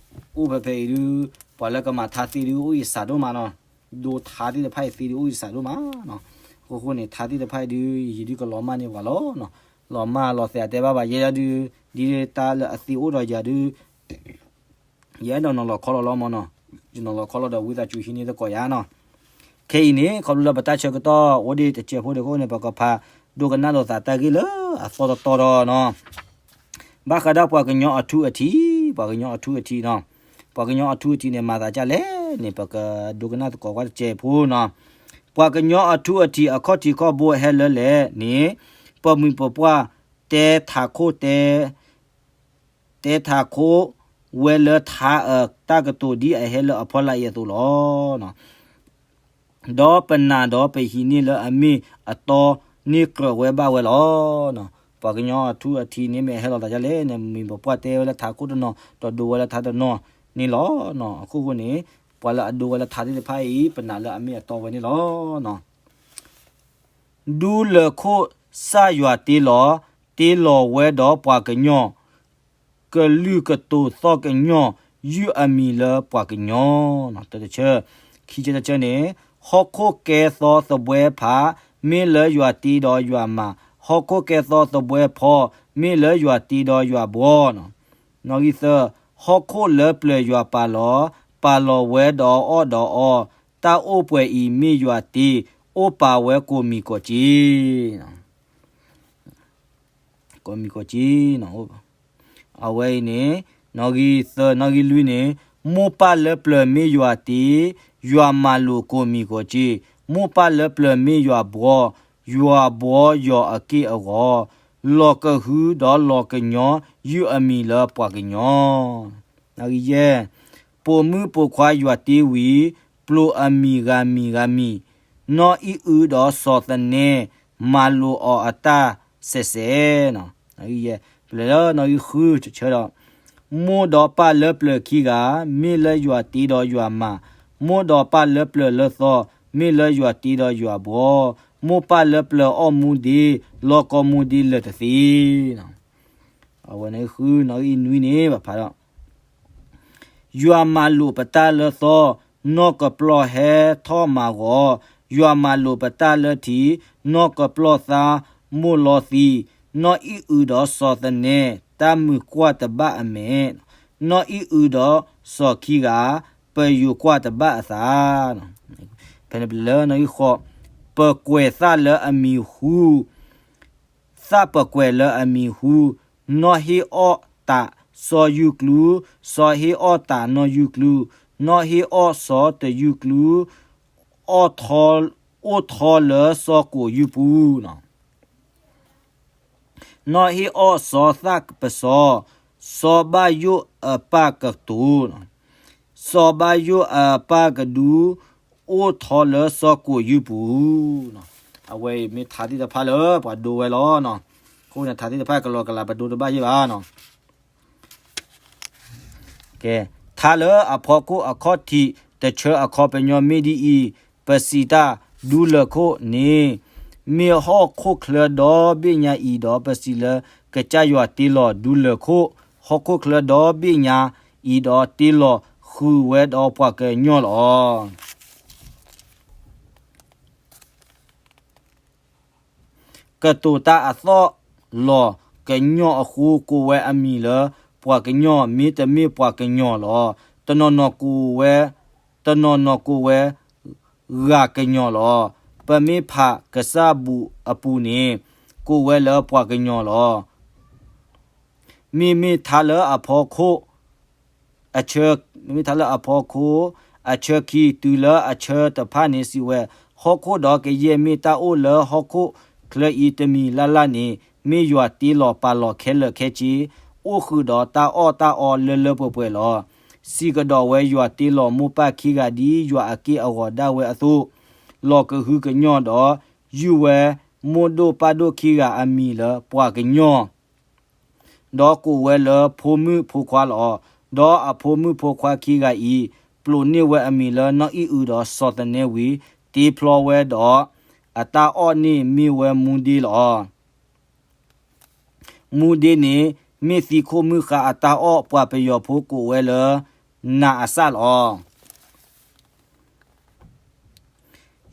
အိၣ်ဖဲဖဲအံၤဒုး ပှၤလၢကမၤထါသ့ဒုး အိၣ်အံၤစးဒိၣ်မးနီၤ. ဒိထါသ့ၣ်တဖၣ်အံၤသ့ဒုး အိၣ်အံၤစးဒိၣ်မးနီၤ. အဃိဃိန့ၣ် ထါသ့ၣ်တဖၣ်အံၤဒုး ယဒုးကလီၤမၢ်န့ၢ်ပှၤလီၤနီၤ. လီၤမၢ်လီၤသဲးအတဲဘၣ်ဘၣ် ယဲဒၣ်ဒုး ဒ်တၢ်လၢအသ့အိၣ်ဒီးယၤဒုး ယအဲၣ်ဒိးနီၤလီၤခီလီၤလီၤမးနီၤ, ယနီၤလီၤခီလီၤဒီး ဝံသးစူၤဟံးန့ၢ်သကိးယၤနီၤ. ခဲအံၤန့ၣ် ခီဖျိလၢပတၢ်ဆၢကတီၢ်အိၣ်ဒံးတစဲးဖိဒံးအဃိန့ၣ် ပကဖးဒိကနၣ်လိာ်သးတၢ်ဂ့ၢ်လၢအသီတတီၤဒီးနီၤ, ဘၣ်ဃးဒီးပှၤကညီအထူအထံး, ပှၤကညီအထူအထံးနီၤ, ပှၤကညီအထူအထံးန့ၣ် မၤသးဒ်လဲၣ်န့ၣ် ပကဒိကနၣ်သကိးကွၢ်တစဲးဖိနီၤ. ပှၤကညီအထူအထံးအခီၣ်ထံးခီၣ်ဘိဟဲလၢလဲၣ်န့ၣ် ပမိၢ်ပပှၢ်တဲထးခိၣ်တဲ တဲထးခိၣ်ဝဲလၢထါအတၢ်ကတိၤဒ်အဟဲလၢအဖီလာ်အံၤအသိးလီၤ. ဒီးပနာ်ဒီးပဟံးန့ၢ်လၢအမ့ၢ်အတီန့ၢ်ကြၢးဝဲဘၣ်ဝဲလီၤ. ပှၤကညီအထူအထံးန့ၣ် မ့ၢ်အဟဲလီၤသးဒ်လဲၣ်န့ၣ် မိၢ်ပပှၢ်တဲဝဲလၢထးခိၣ်တနီၤ ဒီးဒိဝဲလၢထါတနီၤန့ၣ်လီၤ. အဃိဃိန့ၣ် ပှၤလၢအဒိဝဲလၢထါသ့ၣ်တဖၣ်အံၤ ပနာ်လၢအမ့ၢ်အတီဝဲန့ၣ်လီၤ. ဒူလၢၢ်ခိၣ်စၢ်ယွၤတ့လီၤ, တ့လီၤဝဲဒီးပှၤကညီ, ကလုာ်ကတိၤသီၣ်ကညီၢ်, ယုၢ်အမံၤလၢပှၤကညီ, တဆၢ, ခံဆၢတဆၢန့ၣ်, ဟီၣ်ခိၣ်ကဲသီသဘှဲဖး, မ့ၢ်လၢယွၤတ့ဒီးယွၤမၤ, ဟီၣ်ခိၣ်ကဲသီသဘှဲဖီ, မ့ၢ်လၢယွၤတ့ဒီးယွၤဘှီ, နီၣ်ဂံၢ်သၢ, ဟီၣ်ခိၣ်လၢပျၢၤယွၤပာ်လီၤ, ပာ်လီၤဝဲဒီးအီၣ်ဒီးအီ, တၢ်အိၣ်ပှဲၤအံၤမ့ၢ်ယွၤတ့, အိၣ်ပာ်ဝဲကိးမံၤကိးက့, ကိးမံၤကိးက့, အဝဲအံၤန့ၣ်, နီၣ်ဂံၢ်သၢ, နီၣ်ဂံၢ်လွံၢ်န့ၣ်, မိၢ်ပၢ်လၢပျၢၤမ့ၢ်ယွၤတ့, ယွၤမၤလိာ်ကိးမံၤကိးက့, မိၢ်ပၢ်လၢပျၢၤမ့ၢ်ယွၤဘှီ, ယွၤဘှီယီၤအက့ၢ်အဂီၤ, လီၤကဟုဒီးလီၤကညီ, ယုၢ်အမံၤလၢပှၤကညီ, နီၣ်ဂံၢ်ယဲၢ်, ပိာ်မုၣ်ပိာ်ခွါယွၤတ့ဝံၤ, ပျိာ်အမံၤဂၤမံၤဂၤမံၤ, နီၢ်အံၣ်အုဒီးစီၤသနဲ, မၤလိာ်အီၤအတၢ်စဲးစဲး, နီၣ်ဂံၢ်ယဲၢ်, ပလဲၤလၢနီၣ်ဂံၢ်ဃုတဆၢဒီး, မိၢ်ဒီးပၢ်လၢပျၢၤခံဂၤ, မ့ၢ်လၢယွၤတ့ဒီးယွၤမၤ, မိၢ်ဒီးပၢ်လၢပျၢၤလၢသီ, မ့ၢ်လၢယွၤတ့ဒီးယွၤဘှီ, မိၢ်ပၢ်လၢပျၢၤအီၣ်မူဒ့, လီၤကီမူဒ့လၢာ်တသ့, အဝဲန့ၣ်ဃုနီၣ်ဂံၢ်နွံန့ၣ် ဘၣ်ဖးဒီး ယွၤမၤလိာ်ပတၢ်လၢသီ, နီၢ်ကပျီၢ်ဟဲထီၣ်မၤဂီၤ, ယွၤမၤလိာ်ပတၢ်လၢထံ, နီၢ်ကပျီၢ်သါမိၢ်လီသံ, နီၢ်အံၣ်အုဒီးစီၤသနဲ, တၢ်မုာ်ကွၢ်တဘၣ်အမဲာ်, နီၢ်အံၣ်အုဒီးစီၤခံဂၤ, ပယိၤကွၢ်တဘၣ်အသး, ဖဲန့ၣ်ပလဲၤလၢနီၣ်ဂံၢ်ဃိး, ပကွဲးသၣ်လၢအမံၤဟူ သၣ်ပကွဲးလၢအမံၤဟူ, နီၢ်ဟ့ၣ်အီၣ်တးစီၤယူၢ်ကျူ, စီၤဟ့ၣ်အီၣ်တးနီၢ်ယူၢ်ကျူ, နီၢ်ဟ့ၣ်အီၣ်စီၤတယူၢ်ကျူ, အိၣ်ထီလၢစီၤကိးယူၢ်ပူၤ, နီၢ်ဟ့ၣ်အီၣ်စီၤသၣ်ပစီၤ, စီၤဘၣ်ယိၣ်အပၢ်ကတိၤ စီၤဘၣ်ယိၣ်အပၢ်ကဒု, အိၣ်ထီလၢစီၤကိးယူၢ်ပူၤ, အဝဲအံၤမ့ၢ်ထါသ့ၣ်တဖၣ်လၢပှၤဒိဝဲလီၤ. အဃိန့ၣ် ထါသ့ၣ်တဖၣ်ကလီကလးပဒိတဘၣ်ယဲၢ်ဘၣ်နီၤ. ကဲ, ထါလၢအဖီခိၣ်အခီၣ်ထံးတဆၢအခီပညီမ့ၢ်ဒ်အံၤ, ပစံးတၢ်, ဒူလၢၢ်ခိၣ်န့ၣ် မ့ၢ်ဟီၣ်ခိၣ်ချၢဒီဘ့ၣ်ညါအံၤဒီး ပစံးလၢကစၢ်ယွၤတ့လီၤဒူလၢၢ်ခိၣ်, ဟီၣ်ခိၣ်ချၢဒီဘ့ၣ်ညါအံၤဒီးတ့လီၤဃုာ်ဝဲဒီးပှၤကညီလီၤ. ကတိၤတၢ်အသီၣ်လီၤကညီၢ်အဃိ ကိးဝဲအမံၤလၢပှၤကညီၢ် မ့တမ့ၢ်ပှၤကညီၢ်လီၤ. တနီၤနီၤကိးဝဲ, တနီၤနီၤကိးဝဲ ဂၤကညီၢ်လီၤ. ပမ့ၢ်ဖးကစၢ်ဘုးအပူၤန့ၣ် ကိးဝဲလၢပှၤကညီၢ်လီၤ. မ့မ့ၢ်ထါလၢအဖီခိၣ် အဆၢ, မ့မ့ၢ်ထါလၢအဖီခိၣ် အဆၢခံတုၤလၢအဆၢတဖၣ်န့ၣ်စံးဝဲ, ဟီၣ်ခိၣ်ဒီးကယဲၢ်မ့ၢ်တၢ်အိၣ်လၢဟီၣ်ခိၣ်ချၢအံၤတမံၤလၢ်လၢ်န့ၣ် မ့ၢ်ယွၤတ့လီၤပာ်လီၤခဲလၢာ်ခဲဆ့, အိၣ်ဃုာ်ဒီးတၢ်အီၣ်တၢ်အီလၢလၢပှဲၤပှဲၤလီၤ. စံးကဒီးဝဲယွၤတ့လီၤမိၢ်ပၢ်ခံဂၤဒ်ယွၤအက့ၢ်အဂီၤဒၣ်ဝဲအသိး, လီၤကဟုကညီၢ်ဒီး ယုၢ်ဝဲမိၢ်ဒိၣ်ပၢ်ဒိၣ်ခံဂၤအမံၤလၢပှၤကညီၢ် ဒီးကိးဝဲလၢဖိမုၣ်ဖိခွါလီၤ. ဒီးအဖိမုၣ်ဖိခွါခံဂၤအံၤ ပျိးန့ၢ်ဝဲအမံၤလၢနီၢ်အံၣ်အုဒီးစီၤသနဲဝံၤ တ့ဖျီဝဲဒီး အတၢ်အီၣ်န့ၣ်မ့ၢ်ဝဲမူဒ့လီၤ. မူဒ့န့ၣ် မ့ၢ်သံခိၣ်မုၣ်ဃါအတၢ်အီၣ် ပှၤပယီၤဖိကိးဝဲလၢ နၤအစၢ်လီၤ.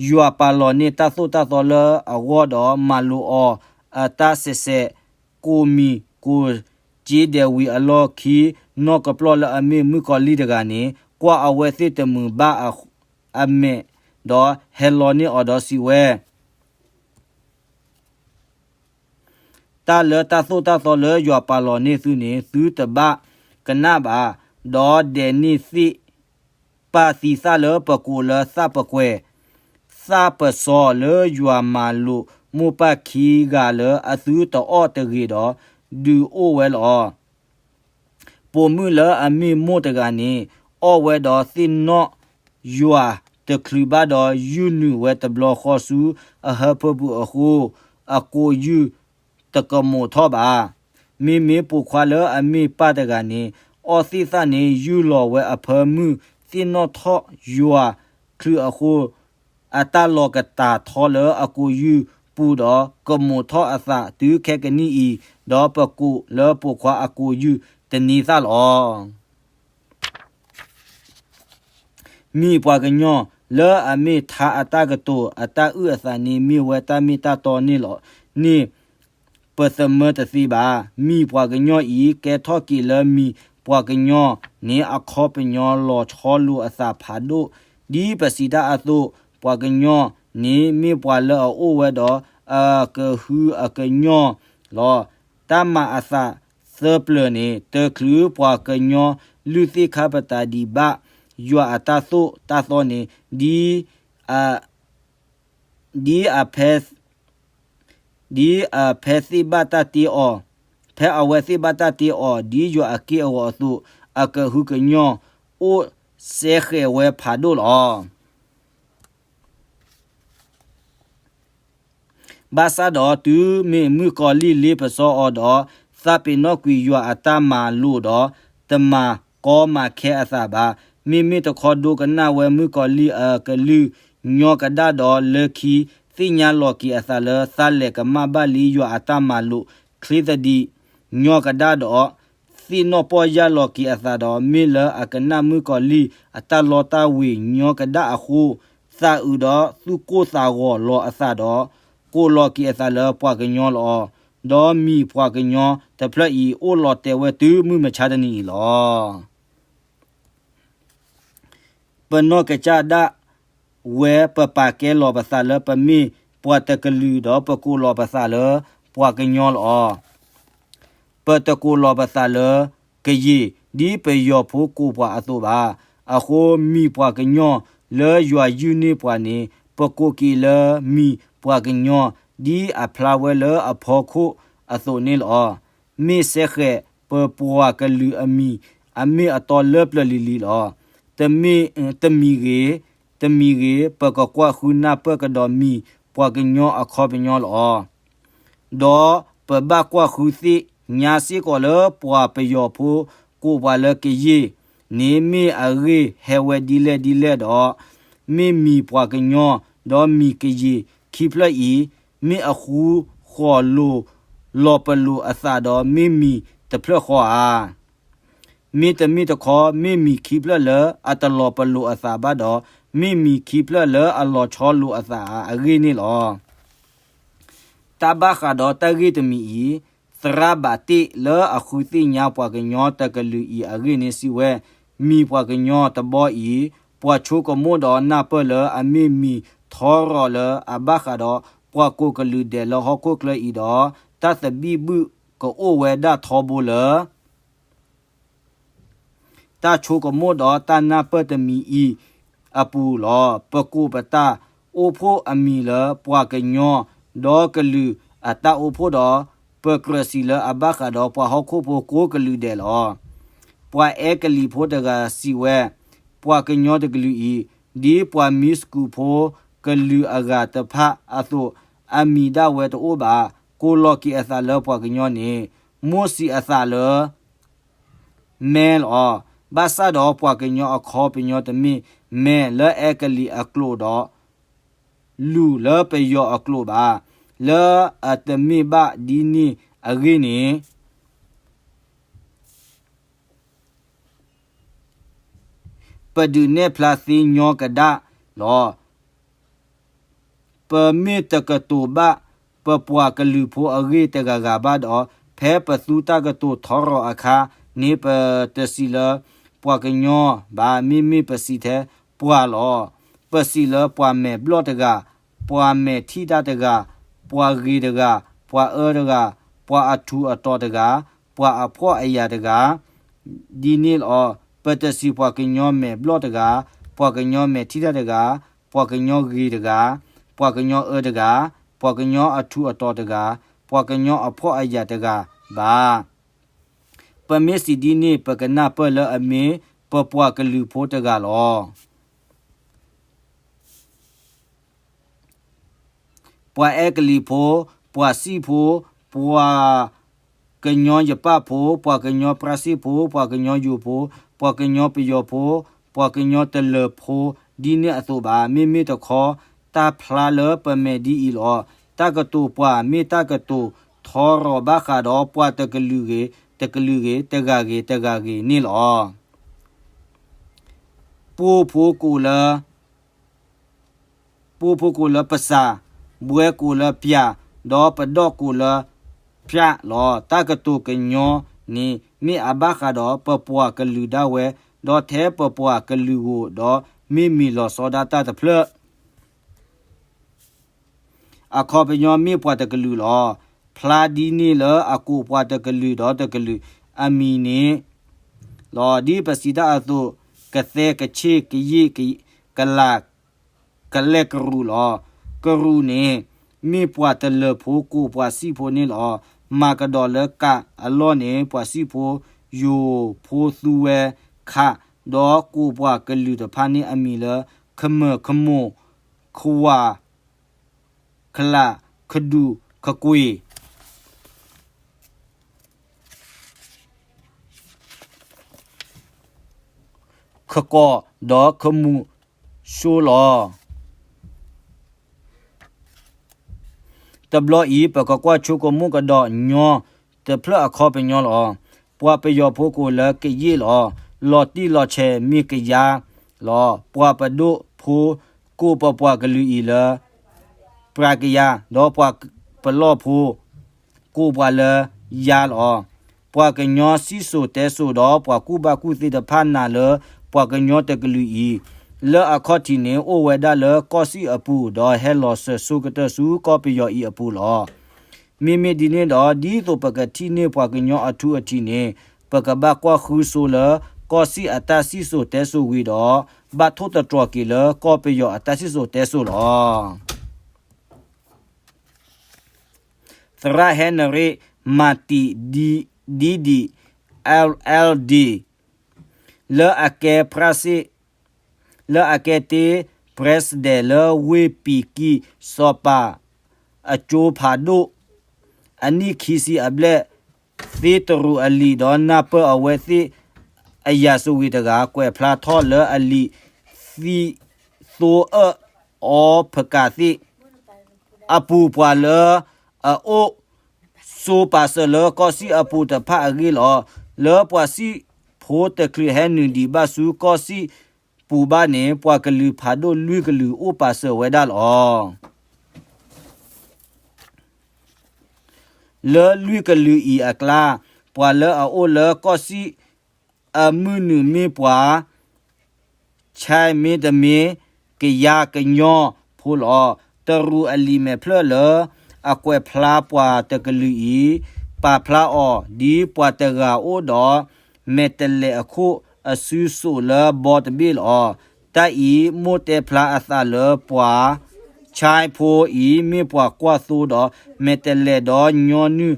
ယွၤပာ်လီၤန့ၢ်တၢ်သိၣ်တၢ်သီလၢအဂီၢ်ဒီး မၤလိာ်အီၤအတၢ်စဲးစဲး ကိးမံၤကိးက့ဒဲးဝံၤအလီၢ်ခံ နီၢ်ကပျီၢ်လၢအမ့ၢ်မုၣ်ကီၤလံၢ်တဂၤန့ၣ် ကွၢ်အဝဲသ့ၣ်တမုာ်ဘၣ်အမဲာ် ဒီးဟဲလီန့ၢ်အီၤဒီးစံးဝဲ တၢ်လၢတၢ်သိၣ်တၢ်သီလၢယွၤပာ်လီၤန့ၢ်သုန့ၣ် သုတဘၣ်ကနၣ်ဘၣ်, ဒီးဒဲးန့ၢ်သ့ၣ်ပာ်သံသၣ်လၢပကိးလၢသၣ်ပကွဲၤ, သၣ်ပစီၤလၢယွၤမၤလိာ်မိၢ်ပၢ်ခံဂၤလၢအသုတအီၣ်တဂ့ၤဒီး ဒုးအိၣ်ဝဲလီၤ. ပိာ်မုၣ်လၢအမ့ၢ်မိၢ်တဂၤန့ၣ် အီၣ်ဝဲဒီးသ့ၣ်နီၣ်ယွၤတချုးဘၣ်ဒီး ယုၢ်နုာ်ဝဲတဘျီဃီဆူအဟၢဖၢပူၤအဃိ အကိးယုၢ်တကမိာ်ထီၣ်ဘၣ်. မ့မ့ၢ်ပိာ်ခွါလၢအမ့ၢ်ပၢ်တဂၤန့ၣ် အီၣ်သ့ၣ်သၣ်န့ၣ် ယုၢ်လီၤဝဲအဖၢမုၢ်သ့ၣ်နီၣ်ထီၣ်ယွၤချုးအဃိ အတၢ်လီၤကတၢၢ်ထီလၢအကိးယုၢ်ပူၤဒီး ကမိာ်ထီၣ်အသးတုၤခဲကနံၣ်အံၤ, ဒီးပကိးလၢပိာ်ခွါအကိးယုၢ်တန့ၤသၣ်လီၤ. မံၤပှၤကညီလၢအမ့ၢ်ထါအတၢ်ကတိၤအတၢ်အုၣ်အသးန့ၣ် မ့ၢ်ဝဲတၢ်မ့ၢ်တၢ်တီန့ၣ်လီၤ. န့ၣ်ပသမၢတသ့ဘၣ်. မံၤပှၤကညီအံၤ ကဲထီၣ်က့ၤလၢမံၤပှၤကညီန့ၣ် အခီပညီလီၤဆီလိာ်အသးဖးဒိၣ်, ဒ်ပစံးတၢ်အသိး, ပှၤကညီန့ၣ် မ့ၢ်ပှၤလၢအအိၣ်ဝဲဒီးအကဟုအကညီၢ်လီၤ. တၢ်မၤအသးသၢပျၢၤန့ၣ် တချုးပှၤကညီလုၢ်သ့ၣ်ခါပတာ်ဒံးဘၣ် ယွၤအတၢ်သိၣ်တၢ်သီန့ၣ် ဒ်အ ဒ်အဖဲ ဒ်အဖဲသ့ၣ်ဘၣ်တၢ်တ့အီၤ, ဖဲအဝဲသ့ၣ်ဘၣ်တၢ်တ့အီၤ ဒ်ယွၤအက့ၢ်အဂီၤအသိး, အကဟုကညီၢ်အိၣ်စဲဃဲၤဝဲဖးဒိၣ်လီၤ. ဘၣ်ဆၣ်ဒီးတုၤမ့ၢ်မုၣ်ကီၤလံၢ်လ့ပစီအီၤဒီး, သးပ့ၤနီၣ်ကွံာ်ယွၤအတၢ်မၤလိာ်ဒီး, တမၤကီမၤခဲအသးဘၣ်. မ့မ့ၢ်တခီဒိကနၣ်ဝဲမုၣ်ကီၤလံၢ်အကလုၢ်ညီကဒၣ်ဒီး လၢခံသ့ၣ်ညါလီၤက့ၤအသးလၢ သးလဲၤကမၣ်ဘၣ်လံယွၤအတၢ်မၤလိာ်ချ့သဒံးညီကဒၣ်ဒီး သ့ၣ်နီၣ်ပီၢ်ယၢ်လီၤက့ၤအသးဒီး မ့ၢ်လၢအကနၣ်မုၣ်ကီၤလံၢ်အတၢ်လီတၢ်ဝ့ၤညီကဒၣ်အဃိ, သးအုးဒီးသူၣ်ကိၢ်သးဂီၤလီၤအသးဒီး ကိးလီၤက့ၤအသးလၢပှၤကညီလီၤ. ဒီးမံၤပှၤကညီတဖျၢၣ်အံၤ အိၣ်လီၤတဲာ်ဝဲတုၤမုၢ်မဆါတနံၤအံၤလီၤ. ပနီၢ်ကစၢ်ဒၣ်ဝဲ ပပာ်ကဲလီၤပသးလၢပမ့ၢ်ပှၤတကလုာ်ဒီး ပကိးလီၤပသးလၢပှၤကညီလီၤ. ပတကိးလီၤပသးလၢကယ့ၢ် ဒ်ပယီၤဖိကိးပှၤအသိးဘၣ်. အဃိမံၤပှၤကညီလၢယွၤယုၢ်န့ၢ်ပှၤန့ၣ် ပကိးက့ၤလၢမံၤပှၤကညီ ဒ်အဖျါဝဲလၢအဖီခိၣ်အသိးန့ၣ်လီၤ. မ့ၢ်စဲဃဲးပပှၤကလုာ်အမံၤ အမ့ၢ်အတီလၢပျၢၤလံၤလံၤလီၤ. တမံၤဂ့ၤ, တမံၤဂ့ၤ, ပကကွၢ်ဃုနၢ်ပၢၢ်ကဒီးမံၤပှၤကညီအခီပညီလီၤ. ဒီးပဘၣ်ကွၢ်ဃုသ့ၣ်ညါစ့ၢ်ကီးလၢပှၤပယီၤဖိကိးပှၤလၢကယ့ၢ်န့ၣ် မ့ၢ်အဂ့ၢ်ဟဲဝဲဒ်လဲၣ်ဒ်လဲၣ်ဒီး, မ့ၢ်မံၤပှၤကညီ ဒီးမံၤကယ့ၢ်ခံဖျၢၣ်အံၤ မ့ၢ်အဃူဃီၤလိာ်လီၤပလိာ်အသးဒီး မ့ၢ်မံၤတဖျၢၣ်ဃီဧါ. မ့တမ့ၢ်တခီ မ့ၢ်မံၤခံဖျၢၣ်လၢအတလီၤပလိာ်အသးဘၣ်ဒီး မ့ၢ်မံၤခံဖျၢၣ်လၢအလီၤဆီလိာ်အသးဧါ အဂ့ၢ်န့ၣ်လီၤ. တၢ်ဘၣ်ဃးဒီးတၢ်ဂ့ၢ်တမံၤအံၤ, သရၣ်ဘးတ့ၢ်လၢအဃုသ့ၣ်ညါပှၤကညီတကလုာ်အံၤအဂ့ၢ်န့ၣ်စံးဝဲ, မံၤပှၤကညီတဘီအံၤ ပှၤဆိကမိၣ်ဒီးနၢ်ပၢၢ်လၢအမ့ၢ်မံၤထီရီၤလၢအဘၣ်ဃးဒီးပှၤကိးကလုာ်ဒဲးလၢဟီၣ်ခိၣ်ချၢအံၤဒီး တၢ်သဘံၣ်ဘုၣ်ကအိၣ်ဝဲဒၣ်ထီဘိလၢ တၢ်ဆိကမိၣ်ဒီးတၢ်နၢ်ပၢၢ်တမံၤအံၤအပူၤလီၤ. ပကိးပတၢ်အိၣ်ဖှိၣ်အမံၤလၢပှၤကညီ, ဒီးကလုာ်အတၢ်အိၣ်ဖှိၣ်ဒီး ပကြၢးစံးလၢအဘၣ်ဃးဒီးပှၤဟီၣ်ခိၣ်ဖိကိးကလုာ်ဒဲးလီၤ. ပှၤအဲကလံးဖိတဂၤစံးဝဲ, ပှၤကညီတကလုာ်အံၤ, ဒ်ပှၤမံစကူးဖိကလုာ်အဂၤတဖၣ်အသိး, အမံၤဒၣ်ဝဲတအိၣ်ဘၣ်. ကိးလီၤက့ၤအသးလၢပှၤကညီန့ၣ်, မိၢ်စံးအသးလၢ မဲလီၤ. ဘၣ်ဆၣ်ဒီးပှၤကညီအခီပညီတမ့ၢ်မဲလၢအဲကလံးအကျိာ်ဒီး လူၤလၢပယီၤအကျိာ်ဘၣ်. လၢအတမ့ၢ်ဘၣ်ဒ်န့ၣ်အဂ့ၢ်န့ၣ် ပဒုးနဲၣ်ဖျါသ့ညီကဒၣ်လီၤ. ပမ့ၢ်တကတိၤဘၣ်ပပှၤကလုာ်ဖိအဂ့ၢ်တဂၤဂၤဘၣ်ဒီး ဖဲပသူတၢ်ကတိၤထီရီၤအခါန့ၣ် ပတစံးလၢပှၤကညီဘၣ်, မ့မ့ၢ်ပစံးထဲပှၤလီၤ. ပစံးလၢပှၤမဲာ်ဘျီၣ်တဂၤ, ပှၤမဲာ်ထံၣ်တၢ်တဂၤ, ပှၤဂ့ၤတဂၤ, ပှၤအၢတဂၤ, ပှၤအထူးအတီၤတဂၤ, ပှၤအဖှီၣ်အယာ်တဂၤ, ဒ်န့ၣ်လီၤ. ပတစံးပှၤကညီမဲာ်ဘျီၣ်တဂၤ, ပှၤကညီမဲာ်ထံၣ်တၢ်တဂၤ, ပှၤကညီဂ့ၤတဂၤ, ပှၤကညီအၢတဂၤ, ပှၤကညီအထူးအတီၤတဂၤ, ပှၤကညီအဖှီၣ်အယာ်တဂၤဘၣ်. ပမ့ၢ်စံးဒ်န့ၣ် ပကနၢ်ပၢၢ်လၢအမ့ၢ်ပပှၤကလုာ်ဖိတဂၤလီၤ. ပှၤအဲကလံးဖိ, ပှၤစံၣ်ဖိ, ပှၤကညီယပၣ်ဖိ, ပှၤကညီပြၣ်စ့ၣ်ဖိ, ပှၤကညီယိၤဖိ, ပှၤကညီပယီၤဖိ, ပှၤကညီတလၢၤဖိ ဒ်န့ၣ်အသိးဘၣ်. မ့မ့ၢ်တခီ တၢ်ဖျါလၢပမဲာ်ဒ်အံၤလီၤ. တၢ်ကတိၤပှၤမ့ၢ်တၢ်ကတိၤထီရီၤဘၣ်ဃးဒီးပှၤတကလုာ်ဂ့ၤ, တကလုာ်ဂ့ၤ, တဂၤဂ့ၤ, တဂၤဂ့ၤန့ၣ်လီၤ. ပိၢ်ဖိကိးလၢ ပိၢ်ဖိကိးလၢပစၢ်, ဘွဲကိးလၢပၠး, ဒီးပဒီၣ်ကိးလၢပၠးလီၤ. တၢ်ကတိၤကညီန့ၣ် မ့ၢ်အဘၣ်ဃးဒီးပပှၤကလုာ်ဒၣ်ဝဲ, ဒီးထဲပပှၤကလုာ်ဧိၤဒီး မ့ၢ်မံၤလီၤဆီဒၣ်တၢ်တဖျၢၣ် အခီပညီမ့ၢ်ပှၤတကလုာ်လီၤ. ဖျါဒ်န့ၣ်လၢအကိးပှၤတကလုာ်ဒီးတကလုာ်အမံၤန့ၣ်လီၤ. ဒ်ပစံးတၢ်အသိး, ကသဲကဆ့ၣ်ကယ့ၣ်ကလး ကလဲၤကရူးလီၤ. ကရူးန့ၣ် မ့ၢ်ပှၤတလၢၤဖိကိးပှၤစံၣ်ဖိန့ၣ်လီၤ. မၤကဒီးလၢကးအလီၢ်န့ၣ် ပှၤစံၣ်ဖိယိၤဖိသူဝဲခး, ဒီးကိးပှၤကလုာ်တဖၣ်န့ၣ်အမံၤလၢ ခမၢၢ်, ခမိၣ်, ခွါ, ခလး, ခဒူၣ်, ခကွ့ၢ်, ခကီၢ်, ဒီးခမူၣ်စိလီၤ. တဘျီအံၤ ပကကွၢ်ဆိကမိၣ်ကဒီးညီတဖျၢၣ်အခီပညီလီၤ. ပှၤပယီၤဖိကိးလၢကယ့ၣ်လီၤ. လီၤတံၢ်လီၤဆဲးမ့ၢ်ကယါလီၤ. ပှၤပဒိၣ်ဖိကိးပပှၤကလုာ်အံၤလၢ ပြၤကယၤ, ဒီးပှၤပလီၢ်ဖိ ကိးပှၤလၢယါလီၤ. ပှၤကညီစံၣ်စိၤတဲစိၤဒီးပှၤကူၣ်ဘၣ်ကူၣ်သ့တဖၣ်နာ်လၢပှၤကညီတကလုာ်အံၤ လၢအခီၣ်ထံးန့ၣ် အိၣ်ဝဲဒၣ်လၢကီၢ်စံၣ်အပူၤ ဒီးဟဲလီၤစၢၤဆိကတၢၢ်ဆူကီၢ်ပယီၤအံၤအပူၤလီၤ. မ့မ့ၢ်ဒ်န့ၣ်ဒီး ဒ်သိးပကထံၣ်န့ၢ်ပှၤကညီအထူအထံးန့ၣ် ပကဘၣ်ကွၢ်ဃုဆိလၢကီၢ်စံၣ်အတၢ်စံၣ်စိၤတဲစိၤဝံၤဒီး ဘၣ်ထိၣ်သတြီၤက့ၤလၢကီၢ်ပယီၤအတၢ်စံၣ်စိၤတဲစိၤလီၤ. သရၣ်ဟဲနရံၣ် မၤတံး ဒံဒံး LLD လၢအကဲပြၣ်စ့ၣ်, လၢအကဲတ့ president လၢဝ့ၢ်ပံၤကံၢ်စီၤပၤ အကၠိဖးဒိၣ် အနံၣ်ခံဆံအဘျဲၣ် သ့တရူးအလံာ် ဒီးနၢ်ပၢၢ်အဝဲသ့ၣ်အယၤစွၤဝံၤတဂၤ ကွဲးဖျါထီၣ်လၢအလံာ် သံသိအၢၣ်အီဖကၤသ့ၣ် အပူၤ ပှၤလၢအအိၣ်ဆိးပာ်စၢၤလၢကီၢ်စံၣ်အပူၤတဖၣ်အဂ့ၢ်လီၤ. လၢပှၤစံၣ်ဖိတချုးဟဲနုာ်ဒံးဘၣ်ဆူကီၢ်စံၣ်ပူၤဘၣ်န့ၣ် ပှၤကလုာ်ဖးဒိၣ်လွံၢ်ကလုာ်အိၣ်ပာ်စၢၤဝဲဒၣ်လီၤ. လၢလွံၢ်ကလုာ်အံၤအကျါ ပှၤလၢအအိၣ်လၢကီၢ်စံၣ်အမုၢ်နုာ်မ့ၢ်ပှၤ ဆဲမ့တမ့ၢ် ကယါကညီဖိလီၤ. တရူးအလံာ်မဲာ်ဖျၢၣ်လၢအကွဲးဖျါပှၤတကလုာ်အံၤ ပာ်ဖျါအီၤ ဒ်ပှၤတဂၤအိၣ်ဒီး မဲာ်တဲးလဲးအခိၣ်အစုစိးလၢဘီတဘ့ၣ်လီၤ. တၢ်အံၤမိၣ်တဲဖျါအသးလၢပှၤ ဆဲဖိအံၤ မ့ၢ်ပှၤကွၢ်သိဒီး မဲာ်တဲးလဲးဒီးညီနုၢ်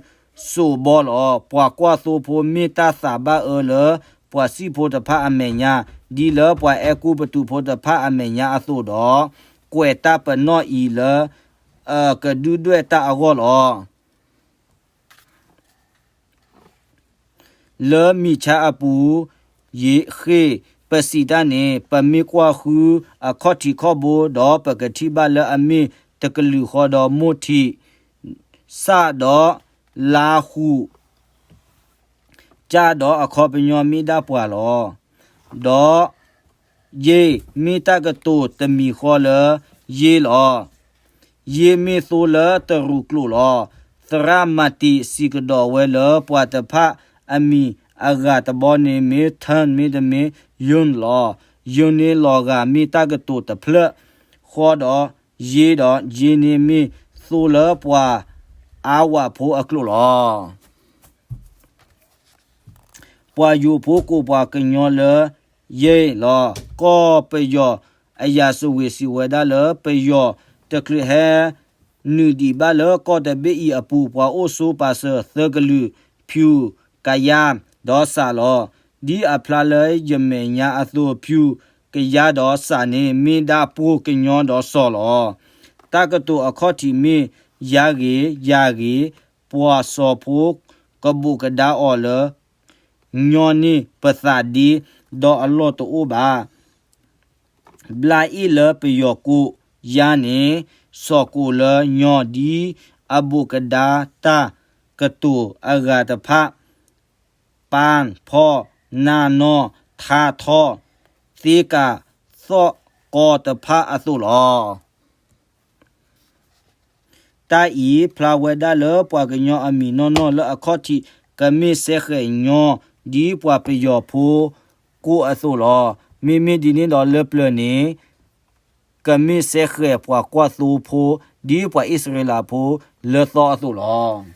စိးဘီလီၤ. ပှၤကွၢ်သိဖိမ့ၢ်တၢ်သးဘၣ်အၢလၢပှၤစံၣ်ဖိတဖၣ်အမဲာ်ညါ ဒ်လၢပှၤအဲၤကူပတူးဖိတဖၣ်အမဲာ်ညါအသိးဒီး ကွဲးတၢ်ပနီၣ်အံၤလၢအကဒုၣ်ဒွဲၣ်တၢ်အဂီၢ်လီၤ. လၢမံၤဆါအပူၤ ယဃ့ၢ်ပစံးတၢ်န့ၣ်, ပမ့ၢ်ကွၢ်ဃုအခီၣ်ထံးခီၣ်ဘိ, ဒီးပကထံၣ်ဘၣ်လၢအမ့ၢ်တကလုာ်ဃီဒီးမိၢ်ထံး စၢ်ဒီးလါဟူး ကၢ်ဒီးအခီပညီမ့ၢ်ဒၣ်ပှၤလီၤ. ဒီးယ့ၢ်မ့ၢ်တၢ်ကတိၤတမံၤဃီလၢယ့ၢ်လီၤ. ယ့ၢ်မ့ၢ်သိလၢတရူးကျိာ်လီၤ. သရၣ်မၤတံးစံးကဒီးဝဲလၢပှၤတဖၣ်အမံၤအဂၤတဘီန့ၣ်မ့ၢ် ထၢၣ် မ့တမ့ၢ် ယိၣ် လီၤ. ယိၣ်န့ၣ်လီၤဂာ်မ့ၢ်တၢ်ကတိၤတဖျၢၣ်ဃီဒီးယ့ၢ်ဒီး ယ့ၢ်န့ၣ်မ့ၢ်သိလၢပှၤအါဝးဖိအကျိာ်လီၤ. ပှၤယိၤဖိကိးပှၤကညီလၢယ့ၢ်လီၤ. ကီၢ်ပယီၤအရာဇဝင်စံးဝဲဒၣ်လၢ ပယီၤတချုးဟဲနုာ်ဒံးဘၣ်လၢကီၢ်တဘ့ၣ်အံၤအပူၤ ပှၤအိၣ်ဆိးပာ်စၢၤသၢကလုာ်, ဖၠူး, ကယါ, ဒီးစးလီၤ. ဒ်အဖျါလၢယမဲာ်ညါအသိး ဖၠူး, ကယါဒီးစးန့ၣ် မ့ၢ်ဒၣ်ပှိၤကညီဒီးစီၤလီၤ. တၢ်ကတိၤအခီၣ်ထံးမ့ၢ် ယါဂ့ၤ, ယၤဂ့ၤ, ပှၤစီၤဖိကဘိးကဒါအီၤလၢ ညီန့ၢ်ပသးဒ့ ဒီးအလီၢ်တအိၣ်ဘၣ်. ဘျါအ့ၣ်လၢပယီၤကိးယါန့ၣ် စီၤကိးလၢညီ ဒ်အဘိးကဒါတၢ်ကတိၤအဂၤတဖၣ် ပၢ်ဖီၣ်, နၢ်နီၢ်, ထါထီၣ်, သ့ကၤသီၣ်ကီတဖၣ်အသိးလီၤ. တၢ်အံၤဖျါဝဲဒၣ်လၢပှၤကညီအမံၤနီၢ်နီၢ်လၢအခီၣ်ထံး ကမ့ၢ်စဲဃဲးညီ ဒ်ပှၤပယီၤဖိကိးအသိးလီၤ. မ့မ့ၢ်ဒ်န့ၣ်ဒီးလၢပျၢၤန့ၣ် ကမ့ၢ်စဲဃဲးပှၤကွၢ်သိဖိ ဒ်ပှၤအံၣ်စရ့လးဖိလၢသီအသိးလီၤ.